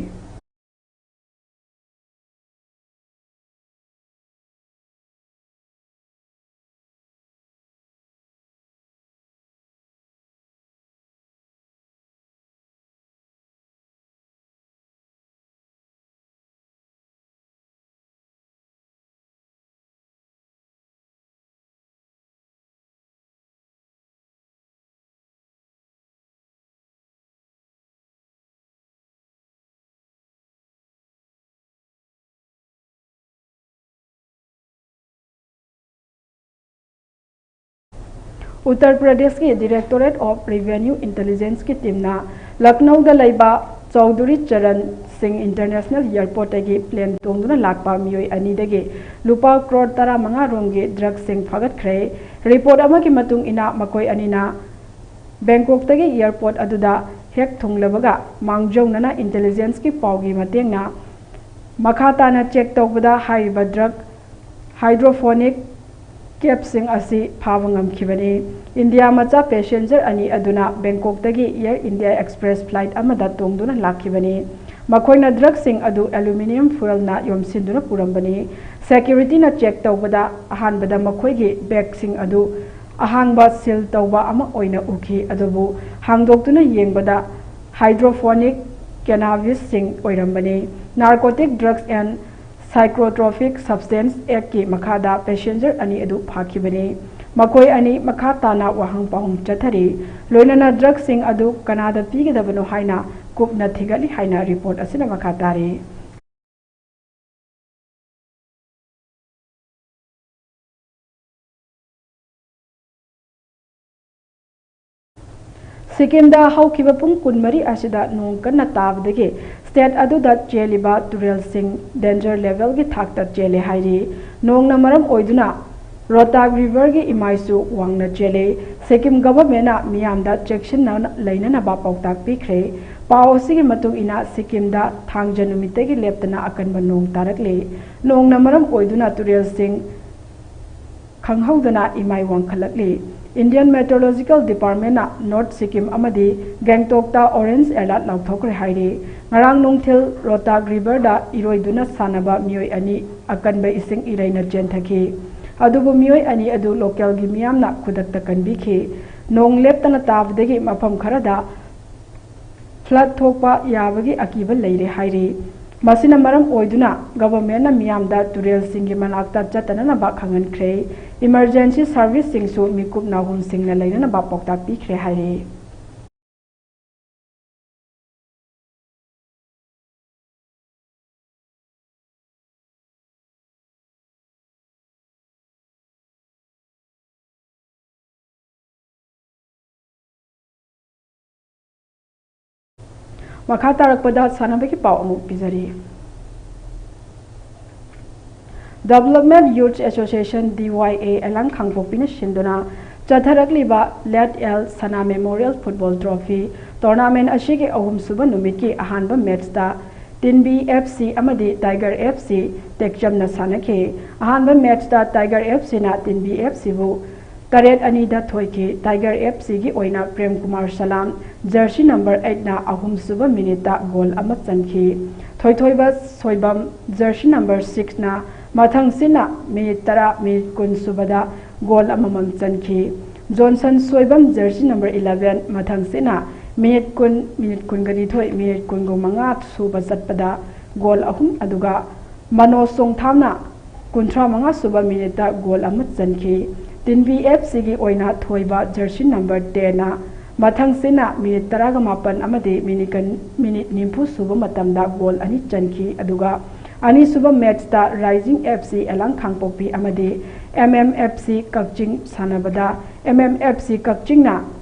ꯎꯠꯇꯔ ꯄ꯭ꯔꯗꯦꯁꯀꯤ Directorate of Revenue Intelligenceꯀꯤ ꯇꯤꯝꯅ ꯂꯈꯅꯧꯗ ꯂꯩꯕ ꯆꯧꯙꯨꯔꯤ ꯆꯔꯟ ꯁꯤꯡ ꯏꯟꯇꯔꯅꯦꯁꯅꯦꯜ ꯑꯦꯌꯔꯄꯣꯔꯠꯇꯒꯤ ꯄ꯭ꯂꯦꯟ ꯇꯣꯡꯗꯨꯅ ꯂꯥꯛꯄ ꯃꯤꯑꯣꯏ ꯑꯅꯤꯗꯒꯤ ꯂꯨꯄꯥ ꯀ꯭ꯔꯣꯔ ꯇꯔꯥꯃꯉꯥ ꯔꯣꯝꯒꯤ ꯗ꯭ꯔꯒꯁꯤꯡ ꯐꯥꯒꯠꯈ꯭ꯔꯦ꯫ ꯔꯤꯄꯣꯔꯠ ꯑꯃꯒꯤ ꯃꯇꯨꯡ ꯏꯟꯅ, ꯃꯈꯣꯏ ꯑꯅꯤꯅ ꯕꯦꯡꯀꯣꯛꯇꯒꯤ ꯑꯦꯌꯔꯄꯣꯔꯠ ꯑꯗꯨꯗ ꯍꯦꯛ ꯊꯨꯡꯂꯕꯒ, ꯃꯥꯡꯖꯧꯅꯅ ꯏꯟꯇꯦꯂꯤꯖꯦꯟꯁꯀꯤ ꯄꯥꯎꯒꯤ ꯃꯇꯦꯡꯅ ꯃꯈꯥ ꯇꯥꯅ ꯆꯦꯛ ꯇꯧꯕꯗ ꯍꯥꯏꯔꯤꯕ ꯗ꯭ꯔꯒ ꯍꯥꯏꯗ꯭ꯔꯣꯐꯣꯅꯤꯛ ꯀꯦꯞꯁꯤꯡ ꯑꯁꯤ ꯐꯥꯕ ꯉꯝꯈꯤꯕꯅꯤ꯫ ꯏꯟꯗꯤꯌꯥ ꯃꯆꯥ ꯄꯦꯁꯦꯟꯖꯔ ꯑꯅꯤ ꯑꯗꯨꯅ ꯕꯦꯡꯀꯣꯛꯇꯒꯤ ꯑꯦꯌꯔ ꯏꯟꯗꯤꯌꯥ ꯑꯦꯛꯁꯄ꯭ꯔꯦꯁ ꯐ꯭ꯂꯥꯏꯠ ꯑꯃꯗ ꯇꯣꯡꯗꯨꯅ ꯂꯥꯛꯈꯤꯕꯅꯤ꯫ ꯃꯈꯣꯏꯅ ꯗ꯭ꯔꯒꯁꯤꯡ ꯑꯗꯨ ꯑꯦꯂꯨꯃꯤꯅꯤꯌꯝ ꯐꯣꯏꯜꯅ ꯌꯣꯝꯁꯤꯟꯗꯨꯅ ꯄꯨꯔꯝꯕꯅꯤ꯫ ꯁꯦꯀ꯭ꯌꯨꯔꯤꯇꯤꯅ ꯆꯦꯛ ꯇꯧꯕꯗ ꯑꯍꯥꯟꯕꯗ ꯃꯈꯣꯏꯒꯤ ꯕꯦꯒꯁꯤꯡ ꯑꯗꯨ ꯑꯍꯥꯡꯕ ꯁꯤꯜ ꯇꯧꯕ ꯑꯃ ꯑꯣꯏꯅ ꯎꯈꯤ, ꯑꯗꯨꯕꯨ ꯍꯥꯡꯗꯣꯛꯇꯨꯅ ꯌꯦꯡꯕꯗ ꯍꯥꯏꯗ꯭ꯔꯣꯐꯣꯅꯤꯛ ꯀꯦꯅꯥꯕꯤꯁꯁꯤꯡ ꯑꯣꯏꯔꯝꯕꯅꯤ꯫ Narcotic Drugs and Psychotropic Substance Actꯀꯤ ꯃꯈꯥꯗ ꯄꯦꯁꯦꯟꯖꯔ ꯑꯅꯤ ꯑꯗꯨ ꯐꯥꯈꯤꯕꯅꯤ꯫ ꯃꯈꯣꯏ ꯑꯅꯤ ꯃꯈꯥ ꯇꯥꯅ ꯋꯥꯍꯪ ꯄꯥꯎꯍꯪ ꯆꯠꯊꯔꯤ, ꯂꯣꯏꯅꯅ ꯗ꯭ꯔꯒꯁꯤꯡ ꯑꯗꯨ ꯀꯅꯥꯗ ꯄꯤꯒꯗꯕꯅꯣ ꯍꯥꯏꯅ ꯀꯨꯞꯅ ꯊꯤꯒꯠꯂꯤ ꯍꯥꯏꯅ ꯔꯤꯄꯣꯔꯠ ꯑꯁꯤꯅ ꯃꯈꯥ ꯇꯥꯔꯤ꯫ ꯁꯤꯛꯀꯤꯝꯗ ꯍꯧꯈꯤꯕ ꯄꯨꯡ ꯀꯨꯟꯃꯔꯤ ꯑꯁꯤꯗ ꯅꯣꯡ ꯀꯟꯅ ꯇꯥꯕꯗꯒꯤ ꯁ꯭ꯇꯦꯠ ꯑꯗꯨꯗ ꯆꯦꯜꯂꯤꯕ ꯇꯨꯔꯦꯜꯁꯤꯡ ꯗꯦꯟꯖꯔ ꯂꯦꯚꯦꯜꯒꯤ ꯊꯥꯛꯇ ꯆꯦꯜꯂꯦ ꯍꯥꯏꯔꯤ꯫ ꯅꯣꯡꯅ ꯃꯔꯝ ꯑꯣꯏꯗꯨꯅ ꯔꯣꯍꯇꯥꯛ ꯔꯤꯚꯔꯒꯤ ꯏꯃꯥꯏꯁꯨ ꯋꯥꯡꯅ ꯆꯦꯜꯂꯦ꯫ ꯁꯤꯛꯀꯤꯝ ꯒꯚꯔꯟꯃꯦꯟꯠꯅ ꯃꯤꯌꯥꯝꯗ ꯆꯦꯛꯁꯤꯟꯅ ꯂꯩꯅꯅꯕ ꯄꯥꯎꯇꯥꯛ ꯄꯤꯈ꯭ꯔꯦ꯫ ꯄꯥꯎ ꯑꯁꯤꯒꯤ ꯃꯇꯨꯡ ꯏꯟꯅ, ꯁꯤꯛꯀꯤꯝꯗ ꯊꯥꯡꯖ ꯅꯨꯃꯤꯠꯇꯒꯤ ꯂꯦꯞꯇꯅ ꯑꯀꯟꯕ ꯅꯣꯡ ꯇꯥꯔꯛꯂꯦ꯫ ꯅꯣꯡꯅ ꯃꯔꯝ ꯑꯣꯏꯗꯨꯅ ꯇꯨꯔꯦꯜꯁꯤꯡ ꯈꯪꯍꯧꯗꯅ ꯏꯃꯥꯏ ꯋꯥꯡꯈꯠꯂꯛꯂꯤ꯫ Indian Meteorological Departmentꯅ ꯅꯣꯔꯠ ꯁꯤꯛꯀꯤꯝ ꯑꯃꯗꯤ ꯒꯦꯡꯇꯣꯛꯇ ꯑꯣꯔꯦꯟꯖ ꯑꯦꯂꯔꯠ ꯂꯥꯎꯊꯣꯛꯈ꯭ꯔꯦ ꯍꯥꯏꯔꯤ꯫ ꯉꯔꯥꯡ ꯅꯨꯡꯊꯤꯜ ꯔꯣꯍꯇꯥꯛ ꯔꯤꯚꯔꯗ ꯏꯔꯣꯏꯗꯨꯅ ꯁꯥꯟꯅꯕ ꯃꯤꯑꯣꯏ ꯑꯅꯤ ꯑꯀꯟꯕ ꯏꯁꯤꯡ ꯏꯔꯩꯅ ꯆꯦꯟꯊꯈꯤ꯫ ꯑꯗꯨꯕꯨ ꯃꯤꯑꯣꯏ ꯑꯅꯤ ꯑꯗꯨ ꯂꯣꯀꯦꯜꯒꯤ ꯃꯤꯌꯥꯝꯅ ꯈꯨꯗꯛꯇ ꯀꯟꯕꯤꯈꯤ꯫ ꯅꯣꯡ ꯂꯦꯞꯇꯅ ꯇꯥꯕꯗꯒꯤ ꯃꯐꯝ ꯈꯔꯗ ꯐ꯭ꯂꯗ ꯊꯣꯛꯄ ꯌꯥꯕꯒꯤ ꯑꯀꯤꯕ ꯂꯩꯔꯦ ꯍꯥꯏꯔꯤ꯫ ꯃꯁꯤꯅ ꯃꯔꯝ ꯑꯣꯏꯗꯨꯅ ꯒꯚꯔꯟꯃꯦꯟꯠꯅ ꯃꯤꯌꯥꯝꯗ ꯇꯨꯔꯦꯜꯁꯤꯡꯒꯤ ꯃꯅꯥꯛꯇ ꯆꯠꯇꯅꯅꯕ ꯈꯪꯍꯟꯈ꯭ꯔꯦ꯫ ꯏꯃꯔꯖꯦꯟꯁꯤ ꯁꯔꯚꯤꯁꯁꯤꯡꯁꯨ ꯃꯤꯀꯨꯞ ꯅꯥꯍꯨꯝꯁꯤꯡꯅ ꯂꯩꯅꯅꯕ ꯄꯥꯎꯇꯥꯛ ꯄꯤꯈ꯭ꯔꯦ ꯍꯥꯏꯔꯤ꯫ ꯃꯈꯥ ꯇꯥꯔꯛꯄꯗ ꯁꯥꯟꯅꯕꯒꯤ ꯄꯥꯎ ꯑꯃꯨꯛ ꯄꯤꯖꯔꯤ꯫ Development Youth Association, D Y A, ꯑꯦꯂꯥꯡ ꯈꯥꯡꯄꯣꯛꯄꯤꯅ ꯁꯤꯟꯗꯨꯅ ꯆꯠꯊꯔꯛꯂꯤꯕ Late L Sana Memorial Football Trophy tournament ꯑꯁꯤꯒꯤ ꯑꯍꯨꯝꯁꯨꯕ ꯅꯨꯃꯤꯠꯀꯤ ꯑꯍꯥꯟꯕ ꯃꯦꯠꯆꯇ ꯇꯤꯟꯕꯤ F C ꯑꯃꯗꯤ Tiger F C ꯇꯦꯛꯆꯝꯅ ꯁꯥꯟꯅꯈꯤ꯫ ꯑꯍꯥꯟꯕ ꯃꯦꯠꯆꯇ Tiger F Cꯅ ꯇꯤꯟꯕꯤ F Cꯕꯨ ꯇꯔꯦꯠ ꯑꯅꯤꯗ ꯊꯣꯏꯈꯤ꯫ Tiger F Cꯒꯤ ꯑꯣꯏꯅ ꯄ꯭ꯔꯦꯝ ꯀꯨꯃꯥꯔ ꯁꯂꯥꯝ, ꯖꯔꯁꯤ ꯅꯝꯕꯔ ꯑꯩꯠꯅ ꯑꯍꯨꯝꯁꯨꯕ ꯃꯤꯅꯤꯠꯇ ꯒꯣꯜ ꯑꯃ ꯆꯟꯈꯤ꯫ ꯊꯣꯏꯊꯣꯏꯕ ꯁꯣꯏꯕꯝ, ꯖꯔꯁꯤ ꯅꯝꯕꯔ ꯁꯤꯛꯁꯅ ꯃꯊꯪꯁꯤꯠꯅ ꯃꯤꯅꯤꯠ ꯇꯔꯥ, ꯃꯤꯅꯤꯠ ꯀꯨꯟ ꯁꯨꯕꯗ ꯒꯣꯜ ꯑꯃꯃꯝ ꯆꯟꯈꯤ꯫ Johnson Soibam, jersey number eleven, ꯃꯊꯪꯁꯤꯠꯅ ꯃꯤꯅꯤꯠ ꯀꯨꯟ, ꯃꯤꯅꯤꯠ ꯀꯨꯟꯒ ꯅꯤꯊꯣꯏ, ꯃꯤꯅꯤꯠ ꯀꯨꯟꯒ ꯃꯉꯥ ꯁꯨꯕ ꯆꯠꯄꯗ ꯒꯣꯜ ꯑꯍꯨꯝ, ꯑꯗꯨꯒ ꯃꯅꯣꯖ ꯆꯣꯡꯊꯥꯝꯅ ꯀꯨꯟꯊ꯭ꯔꯥ ꯃꯉꯥ ꯁꯨꯕ ꯃꯤꯅꯤꯠꯇ ꯒꯣꯜ ꯑꯃ ꯆꯟꯈꯤ꯫ ꯇꯤꯟꯕꯤ F Cꯒꯤ ꯑꯣꯏꯅ ꯊꯣꯏꯕ ꯖꯔꯁꯤ ꯅꯝꯕꯔ ꯇꯦꯟꯅ ꯃꯊꯪꯁꯤꯠꯅ ꯃꯤꯅꯤꯠ ꯇꯔꯥꯒ ꯃꯥꯄꯟ ꯑꯃꯗꯤ ꯃꯤꯅꯤꯠ ꯀꯟ-, ꯃꯤꯅꯤꯠ ꯅꯤꯐꯨ ꯁꯨꯕ ꯃꯇꯝꯗ ꯒꯣꯜ ꯑꯅꯤ ꯆꯟꯈꯤ꯫ ꯑꯗꯨꯒ ꯑꯅꯤꯁꯨꯕ ꯃꯦꯠꯆꯇ Rising F C ꯑꯦꯂꯥꯡ ꯈꯥꯡꯄꯣꯛꯄꯤ ꯑꯃꯗꯤ M M F C ꯀꯛꯆꯤꯡ ꯁꯥꯟꯅꯕꯗ M M F C ꯀꯛꯆꯤꯡꯅ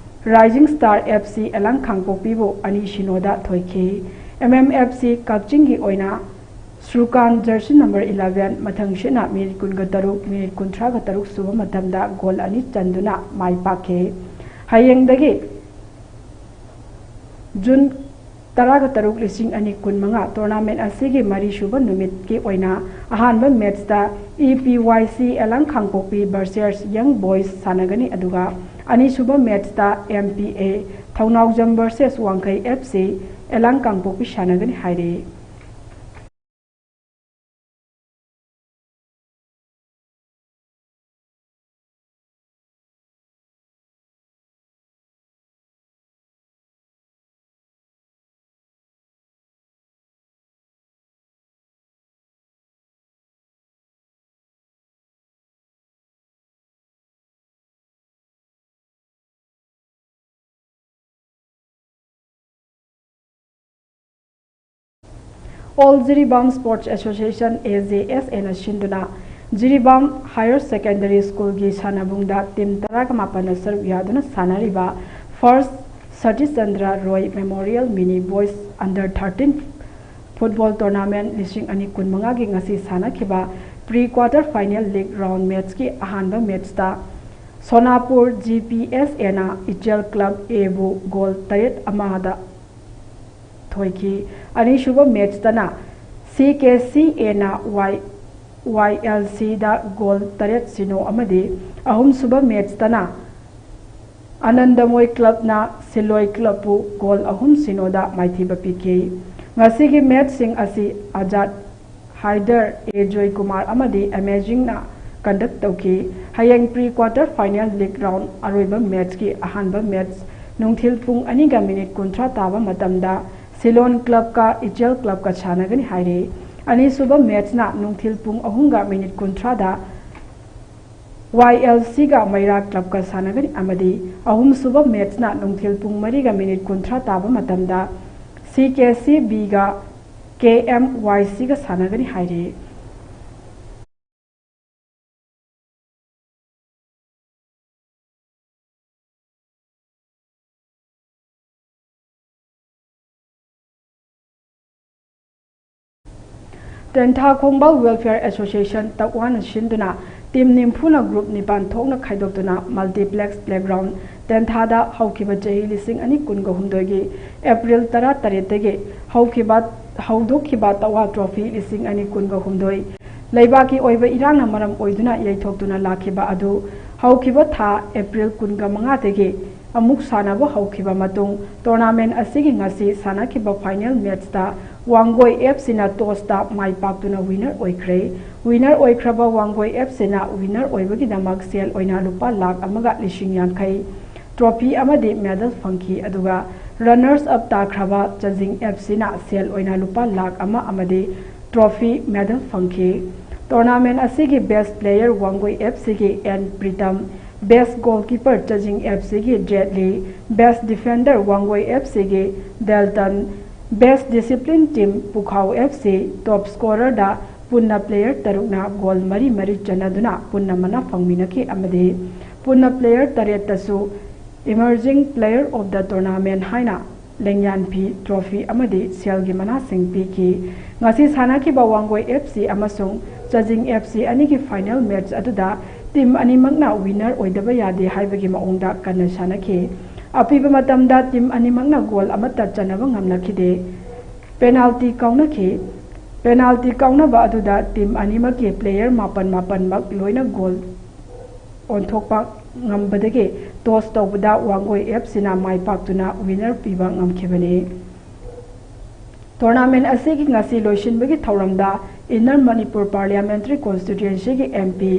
Rising Star F C ꯑꯦꯂꯥꯡ ꯈꯥꯡꯄꯣꯛꯄꯤꯕꯨ ꯑꯅꯤ ꯁꯤꯅꯣꯗ ꯊꯣꯏꯈꯤ꯫ M M F C ꯀꯛꯆꯤꯡꯒꯤ ꯑꯣꯏꯅ ꯁ꯭ꯔꯨꯀꯥꯟ, ꯖꯔꯁꯤ ꯅꯝꯕꯔ ꯏꯂꯚꯦꯟ, ꯃꯊꯪꯁꯤꯠꯅ ꯃꯤꯅꯤꯠ ꯀꯨꯟꯒ ꯇꯔꯨꯛ, ꯃꯤꯅꯤꯠ ꯀꯨꯟꯊ꯭ꯔꯥꯒ ꯇꯔꯨꯛ ꯁꯨꯕ ꯃꯇꯝꯗ ꯒꯣꯜ ꯑꯅꯤ ꯆꯟꯗꯨꯅ ꯃꯥꯏ ꯄꯥꯛꯈꯤ꯫ ꯍꯌꯦꯡꯗꯒꯤ ꯖꯨꯟ ꯇꯔꯥꯒ ꯇꯔꯨꯛ, ꯂꯤꯁꯤꯡ ꯑꯅꯤ ꯀꯨꯟꯃꯉꯥ tournament ꯑꯁꯤꯒꯤ ꯃꯔꯤꯁꯨꯕ ꯅꯨꯃꯤꯠꯀꯤ ꯑꯣꯏꯅ ꯑꯍꯥꯟꯕ ꯃꯦꯠꯆꯇ E P Y C ꯑꯦꯂꯥꯡ ꯈꯥꯡꯄꯣꯛꯄꯤ versus Young Boys ꯁꯥꯟꯅꯒꯅꯤ, ꯑꯗꯨꯒ ꯑꯅꯤꯁꯨꯕ ꯃꯦꯠꯆꯇ M P A Thounaojam versus ꯋꯥꯡꯈꯩ F C ꯑꯦꯂꯥꯡ ꯀꯥꯡꯄꯣꯛꯄꯤ ꯁꯥꯟꯅꯒꯅꯤ ꯍꯥꯏꯔꯤ꯫ All Jiribam Sports Association, A J S Aꯅ ꯁꯤꯟꯗꯨꯅ ꯖꯤꯔꯤꯕꯥꯝ Higher Secondary Schoolꯒꯤ ꯁꯥꯟꯅꯕꯨꯡꯗ team ꯇꯔꯥꯒ ꯃꯥꯄꯟꯅ ꯁꯔꯨꯛ ꯌꯥꯗꯨꯅ ꯁꯥꯟꯅꯔꯤꯕ First Satish Chandra Roy Memorial Mini Boys Under thirteen football tournament ꯂꯤꯁꯤꯡ ꯑꯅꯤ ꯀꯨꯟꯃꯉꯥꯒꯤ ꯉꯁꯤ ꯁꯥꯟꯅꯈꯤꯕ pre quarter final league round matchꯀꯤ ꯑꯍꯥꯟꯕ matchꯇ ꯁꯣꯅꯥꯄꯨꯔ G P S Aꯅ ꯏꯆꯦꯜ club Aꯕꯨ goal ꯇꯔꯦꯠ ꯑꯃꯗ ꯊꯣꯏꯈꯤ꯫ ꯑꯅꯤꯁꯨꯕ matchꯇꯅ C K C Aꯅ Y Y L Cꯗ goal ꯇꯔꯦꯠ ꯁꯤꯅꯣ ꯑꯃꯗꯤ ꯑꯍꯨꯝꯁꯨꯕ matchꯇꯅ ꯑꯅꯟꯗꯃꯣꯏ clubꯅ ꯁꯤꯂꯣꯏ clubꯄꯨ goal ꯑꯍꯨꯝ ꯁꯤꯅꯣꯗ ꯃꯥꯏꯊꯤꯕ ꯄꯤꯈꯤ꯫ ꯉꯁꯤꯒꯤ matchꯁꯤꯡ ꯑꯁꯤ ꯑꯖꯥꯗ ꯍꯥꯏꯗꯔ, A ꯖꯣꯏꯀꯨꯃꯥꯔ ꯑꯃꯗꯤ ꯑꯃꯦꯖꯤꯡꯅ conduct ꯇꯧꯈꯤ꯫ ꯍꯌꯦꯡ pre quarter final league round ꯑꯔꯣꯏꯕ matchꯀꯤ ꯑꯍꯥꯟꯕ match ꯅꯨꯡꯊꯤꯜ ꯄꯨꯡ ꯑꯅꯤꯒ minute ꯀꯨꯟꯊ꯭ꯔꯥ ꯇꯥꯕ ꯃꯇꯝꯗ ꯁꯤꯂꯣꯟ clubꯀ ꯏꯆꯦꯜ clubꯀ ꯁꯥꯟꯅꯒꯅꯤ ꯍꯥꯏꯔꯤ꯫ ꯑꯅꯤꯁꯨꯕ matchꯅ ꯅꯨꯡꯊꯤꯜ ꯄꯨꯡ ꯑꯍꯨꯝꯒ minute ꯀꯨꯟꯊ꯭ꯔꯥꯗ Y L Cꯒ ꯃꯩꯔꯥ clubꯀ ꯁꯥꯟꯅꯒꯅꯤ ꯑꯃꯗꯤ ꯑꯍꯨꯝꯁꯨꯕ matchꯅ ꯅꯨꯡꯊꯤꯜ ꯄꯨꯡ ꯃꯔꯤꯒ minute ꯀꯨꯟꯊ꯭ꯔꯥ ꯇꯥꯕ ꯃꯇꯝꯗ C K C Bꯒ K M Y Cꯒ ꯁꯥꯟꯅꯒꯅꯤ ꯍꯥꯏꯔꯤ꯫ ꯇꯦꯟꯊꯥ ꯈꯣꯡꯕꯥꯜ Welfare Association ꯇꯛꯋꯥꯅ ꯁꯤꯟꯗꯨꯅ team ꯅꯤꯝꯐꯨꯅ group ꯅꯤꯄꯥꯟ ꯊꯣꯛꯅ ꯈꯥꯏꯗꯣꯛꯇꯨꯅ multiplex playground ꯇꯦꯟꯊꯥꯗ ꯍꯧꯈꯤꯕ ꯆꯍꯤ ꯂꯤꯁꯤꯡ ꯑꯅꯤ ꯀꯨꯟꯒ ꯍꯨꯝꯗꯣꯏꯒꯤ April ꯇꯔꯥꯇꯔꯦꯠꯇꯒꯤ ꯍꯧꯈꯤꯕ, ꯍꯧꯗꯣꯛꯈꯤꯕ ꯇꯛꯋꯥ trophy ꯂꯤꯁꯤꯡ ꯑꯅꯤ ꯀꯨꯟꯒ ꯍꯨꯝꯗꯣꯏ ꯂꯩꯕꯥꯛꯀꯤ ꯑꯣꯏꯕ ꯏꯔꯥꯡꯅ ꯃꯔꯝ ꯑꯣꯏꯗꯨꯅ ꯌꯩꯊꯣꯛꯇꯨꯅ ꯂꯥꯛꯈꯤꯕ ꯑꯗꯨ ꯍꯧꯈꯤꯕ ꯊꯥ April ꯀꯨꯟꯒ ꯃꯉꯥꯗꯒꯤ ꯑꯃꯨꯛ ꯁꯥꯟꯅꯕ ꯍꯧꯈꯤꯕ ꯃꯇꯨꯡ, tournament ꯑꯁꯤꯒꯤ ꯉꯁꯤ ꯁꯥꯟꯅꯈꯤꯕ final matchꯇ ꯋꯥꯡꯒꯣꯏ F Cꯅ tossꯇ ꯃꯥꯏ ꯄꯥꯛꯇꯨꯅ winner ꯑꯣꯏꯈ꯭ꯔꯦ꯫ Winner ꯑꯣꯏꯈ꯭ꯔꯕ ꯋꯥꯡꯒꯣꯏ F Cꯅ winner ꯑꯣꯏꯕꯒꯤꯗꯃꯛ ꯁꯦꯜ ꯑꯣꯏꯅ ꯂꯨꯄꯥ ꯂꯥꯈ ꯑꯃꯒ ꯂꯤꯁꯤꯡ ꯌꯥꯡꯈꯩ, trophy ꯑꯃꯗꯤ medal ꯐꯪꯈꯤ꯫ ꯑꯗꯨꯒ runners up ꯇꯥꯈ꯭ꯔꯕ ꯆꯥꯖꯤꯡ F Cꯅ ꯁꯦꯜ ꯑꯣꯏꯅ ꯂꯨꯄꯥ ꯂꯥꯈ ꯑꯃ ꯑꯃꯗꯤ trophy medal ꯐꯪꯈꯤ꯫ Tournament ꯑꯁꯤꯒꯤ best player Wangoi F Cꯒꯤ N Pritam, best goalkeeper ꯆꯥꯖꯤꯡ F Cꯒꯤ Jaitley, best defender Wangoi F Cꯒꯤ ꯗꯦꯜꯇꯟ, best discipline team ꯄꯨꯈꯥꯎ F C, top scorerꯗ ꯄꯨꯟꯅ player ꯇꯔꯨꯛꯅ goal ꯃꯔꯤ ꯃꯔꯤ ꯆꯟꯅꯗꯨꯅ ꯄꯨꯟꯅ ꯃꯅꯥ ꯐꯪꯃꯤꯟꯅꯈꯤ ꯑꯃꯗꯤ ꯄꯨꯟꯅ player ꯇꯔꯦꯠꯇꯁꯨ emerging player of the tournament ꯍꯥꯏꯅ ꯂꯦꯡꯌꯥꯟ ꯐꯤ, ꯇ꯭ꯔꯣꯐꯤ ꯑꯃꯗꯤ ꯁꯦꯜꯒꯤ ꯃꯅꯥꯁꯤꯡ ꯄꯤꯈꯤ꯫ ꯉꯁꯤ ꯁꯥꯟꯅꯈꯤꯕ ꯋꯥꯡꯒꯣꯏ ꯑꯦꯐ ꯁꯤ ꯑꯃꯁꯨꯡ ꯆꯖꯤꯡ ꯑꯦꯐ ꯁꯤ ꯑꯅꯤꯒꯤ ꯐꯥꯏꯅꯦꯜ ꯃꯦꯠꯆ ꯑꯗꯨꯗ ꯇꯤꯝ ꯑꯅꯤꯃꯛꯅ ꯋꯤꯟꯅꯔ ꯑꯣꯏꯗꯕ ꯌꯥꯗꯦ ꯍꯥꯏꯕꯒꯤ ꯃꯑꯣꯡꯗ ꯀꯟꯅ ꯁꯥꯟꯅꯈꯤ꯫ ꯑꯄꯤꯕ ꯃꯇꯝꯗ ꯇꯤꯝ ꯑꯅꯤꯃꯛꯅ ꯒꯣꯜ ꯑꯃꯠꯇ ꯆꯟꯅꯕ ꯉꯝꯂꯛꯈꯤꯗꯦ꯫ ꯄꯦꯅꯥꯜꯇꯤ ꯀꯥꯎꯅꯈꯤ꯫ ꯄꯦꯅꯥꯜꯇꯤ ꯀꯥꯎꯅꯕ ꯑꯗꯨꯗ ꯇꯤꯝ ꯑꯅꯤꯃꯛꯀꯤ ꯄ꯭ꯂꯦꯌꯔ ꯃꯥꯄꯟ ꯃꯥꯄꯟꯃꯛ ꯂꯣꯏꯅ ꯒꯣꯜ ꯑꯣꯟꯊꯣꯛꯄ ꯉꯝꯕꯗꯒꯤ ꯇꯣꯁ ꯇꯧꯕꯗ ꯋꯥꯡꯒꯣꯏ ꯑꯦꯐ ꯁꯤꯅ ꯃꯥꯏ ꯄꯥꯛꯇꯨꯅ ꯋꯤꯟꯅꯔ ꯄꯤꯕ ꯉꯝꯈꯤꯕꯅꯤ꯫ ꯇꯣꯔꯅꯥꯃꯦꯟ ꯑꯁꯤꯒꯤ ꯉꯁꯤ ꯂꯣꯏꯁꯤꯟꯕꯒꯤ ꯊꯧꯔꯝꯗ ꯏꯟꯅꯔ ꯃꯅꯤꯄꯨꯔ ꯄꯥꯔꯂꯤꯌꯥꯃꯦꯟꯇꯔꯤ ꯀꯣꯟꯁꯇꯤꯇ꯭ꯋꯦꯟꯁꯤꯒꯤ M P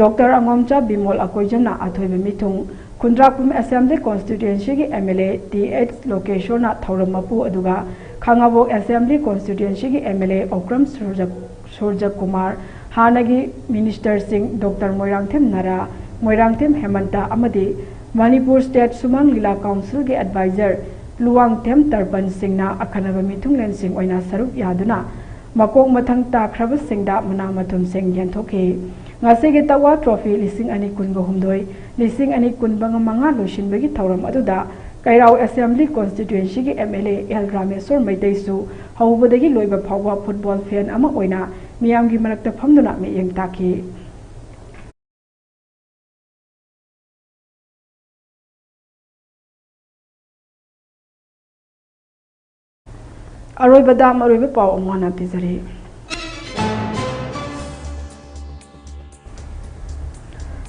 doctor Angomcha Bimol ꯑꯀꯣꯏꯖꯝꯅ ꯑꯊꯣꯏꯕ ꯃꯤꯊꯨꯡ, ꯈꯨꯟꯗ꯭ꯔꯥꯛꯄꯝ ꯑꯦꯁꯦꯝꯕ꯭ꯂꯤ ꯀꯣꯟꯁꯇꯤꯇ꯭ꯋꯦꯟꯁꯤꯒꯤ M L A T H ꯂꯣꯀꯦꯁꯣꯔꯅ ꯊꯧꯔꯝ ꯃꯄꯨ, ꯑꯗꯨꯒ ꯈꯥꯉꯕꯣꯛ ꯑꯦꯁꯦꯝꯕ꯭ꯂꯤ ꯀꯣꯟꯁꯇꯤꯇ꯭ꯋꯦꯟꯁꯤꯒꯤ M L A Okram Suraj-, Suraj Kumar, ꯍꯥꯟꯅꯒꯤ ꯃꯤꯅꯤꯁꯇꯔꯁꯤꯡ ꯗꯣꯛꯇꯔ ꯃꯣꯏꯔꯥꯡꯊꯦꯝ ꯅꯔꯥ, ꯃꯣꯏꯔꯥꯡꯊꯦꯝ ꯍꯦꯃꯟꯇ ꯑꯃꯗꯤ ꯃꯅꯤꯄꯨꯔ ꯁ꯭ꯇꯦꯠ ꯁꯨꯃꯥꯡ ꯂꯤꯂꯥ ꯀꯥꯎꯟꯁꯤꯜꯒꯤ ꯑꯦꯗꯚꯥꯏꯖꯔ ꯂꯨꯋꯥꯡꯊꯦꯝ ꯇꯔꯄꯟ ꯁꯤꯡꯅ ꯑꯈꯟꯅꯕ ꯃꯤꯊꯨꯡꯂꯦꯟꯁꯤꯡ ꯑꯣꯏꯅ ꯁꯔꯨꯛ ꯌꯥꯗꯨꯅ ꯃꯀꯣꯛ ꯃꯊꯪ ꯇꯥꯈ꯭ꯔꯕꯁꯤꯡꯗ ꯃꯅꯥ ꯃꯊꯨꯝꯁꯤꯡ ꯌꯦꯟꯊꯣꯛꯈꯤ꯫ ꯉꯁꯤꯒꯤ ꯇꯛꯋꯥ ꯇ꯭ꯔꯣꯐꯤ ꯂꯤꯁꯤꯡ ꯑꯅꯤ ꯀꯨꯟꯒ ꯍꯨꯝꯗꯣꯏ, ꯂꯤꯁꯤꯡ ꯑꯅꯤ ꯀꯨꯟꯃꯉꯥ ꯂꯣꯏꯁꯤꯟꯕꯒꯤ ꯊꯧꯔꯝ ꯑꯗꯨꯗ ꯀꯩꯔꯥꯎ ꯑꯦꯁꯦꯝꯕ꯭ꯂꯤ ꯀꯣꯟꯁꯇꯤꯇ꯭ꯋꯦꯟꯁꯤꯒꯤ M L A L Rameshwor ꯃꯩꯇꯩꯁꯨ ꯍꯧꯕꯗꯒꯤ ꯂꯣꯏꯕ ꯐꯥꯎꯕ ꯐꯨꯠꯕꯣꯜ ꯐꯦꯟ ꯑꯃ ꯑꯣꯏꯅ ꯃꯤꯌꯥꯝꯒꯤ ꯃꯔꯛꯇ ꯐꯝꯗꯨꯅ ꯃꯤꯠꯌꯦꯡ ꯇꯥꯛꯈꯤ꯫ ꯑꯔꯣꯏꯕꯗ ꯃꯔꯨꯑꯣꯏꯕ ꯄꯥꯎ ꯑꯃꯨꯛ ꯍꯟꯅ ꯄꯤꯖꯔꯤ꯫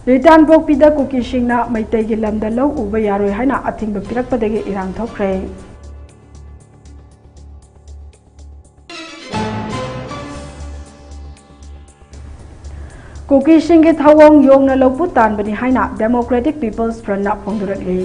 ꯔꯤꯇꯥꯟꯄꯣꯛꯄꯤꯗ ꯀꯨꯀꯤꯁꯤꯡꯅ ꯃꯩꯇꯩꯒꯤ ꯂꯝꯗ ꯂꯧ ꯎꯕ ꯌꯥꯔꯣꯏ ꯍꯥꯏꯅ ꯑꯊꯤꯡꯕ ꯄꯤꯔꯛꯄꯗꯒꯤ ꯏꯔꯥꯡ ꯊꯣꯛꯈ꯭ꯔꯦ꯫ ꯀꯨꯀꯤꯁꯤꯡꯒꯤ ꯊꯧꯑꯣꯡ ꯌꯣꯡꯅ ꯂꯧꯄꯨ ꯇꯥꯟꯕꯅꯤ ꯍꯥꯏꯅ Democratic People's Frontꯅ ꯐꯣꯡꯗꯣꯔꯛꯂꯤ꯫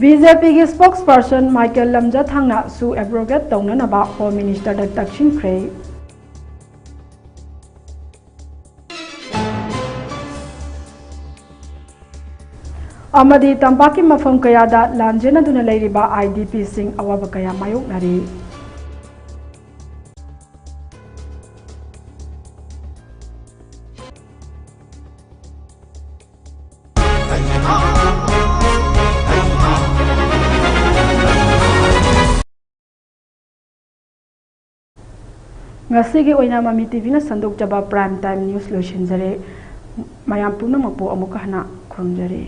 ꯕꯤ ꯖꯦ ꯄꯤꯒꯤ spokesperson ꯃꯥꯏꯀꯦꯜ ꯂꯝꯖꯊꯥꯡꯅ ꯁꯨ abrogate ꯇꯧꯅꯅꯕ Home Ministerꯗ ꯇꯛꯁꯤꯟꯈ꯭ꯔꯦ꯫ ꯑꯃꯗꯤ ꯇꯝꯄꯥꯛꯀꯤ ꯃꯐꯝ ꯀꯌꯥꯗ ꯂꯥꯟꯖꯦꯟꯅꯗꯨꯅ ꯂꯩꯔꯤꯕ ꯑꯥꯏ ꯗꯤ ꯄꯤꯁꯤꯡ ꯑꯋꯥꯕ ꯀꯌꯥ ꯃꯥꯌꯣꯛꯅꯔꯤ꯫ ꯉꯁꯤꯒꯤ ꯑꯣꯏꯅ ꯃꯃꯤ ꯇꯤꯚꯤꯅ ꯁꯟꯗꯣꯛꯆꯕ Prime Time News ꯂꯣꯏꯁꯤꯟꯖꯔꯦ꯫ ꯃꯌꯥꯝ ꯄꯨꯝꯅꯃꯛꯄꯨ ꯑꯃꯨꯛꯀ ꯍꯟꯅ ꯈꯨꯔꯨꯝꯖꯔꯤ꯫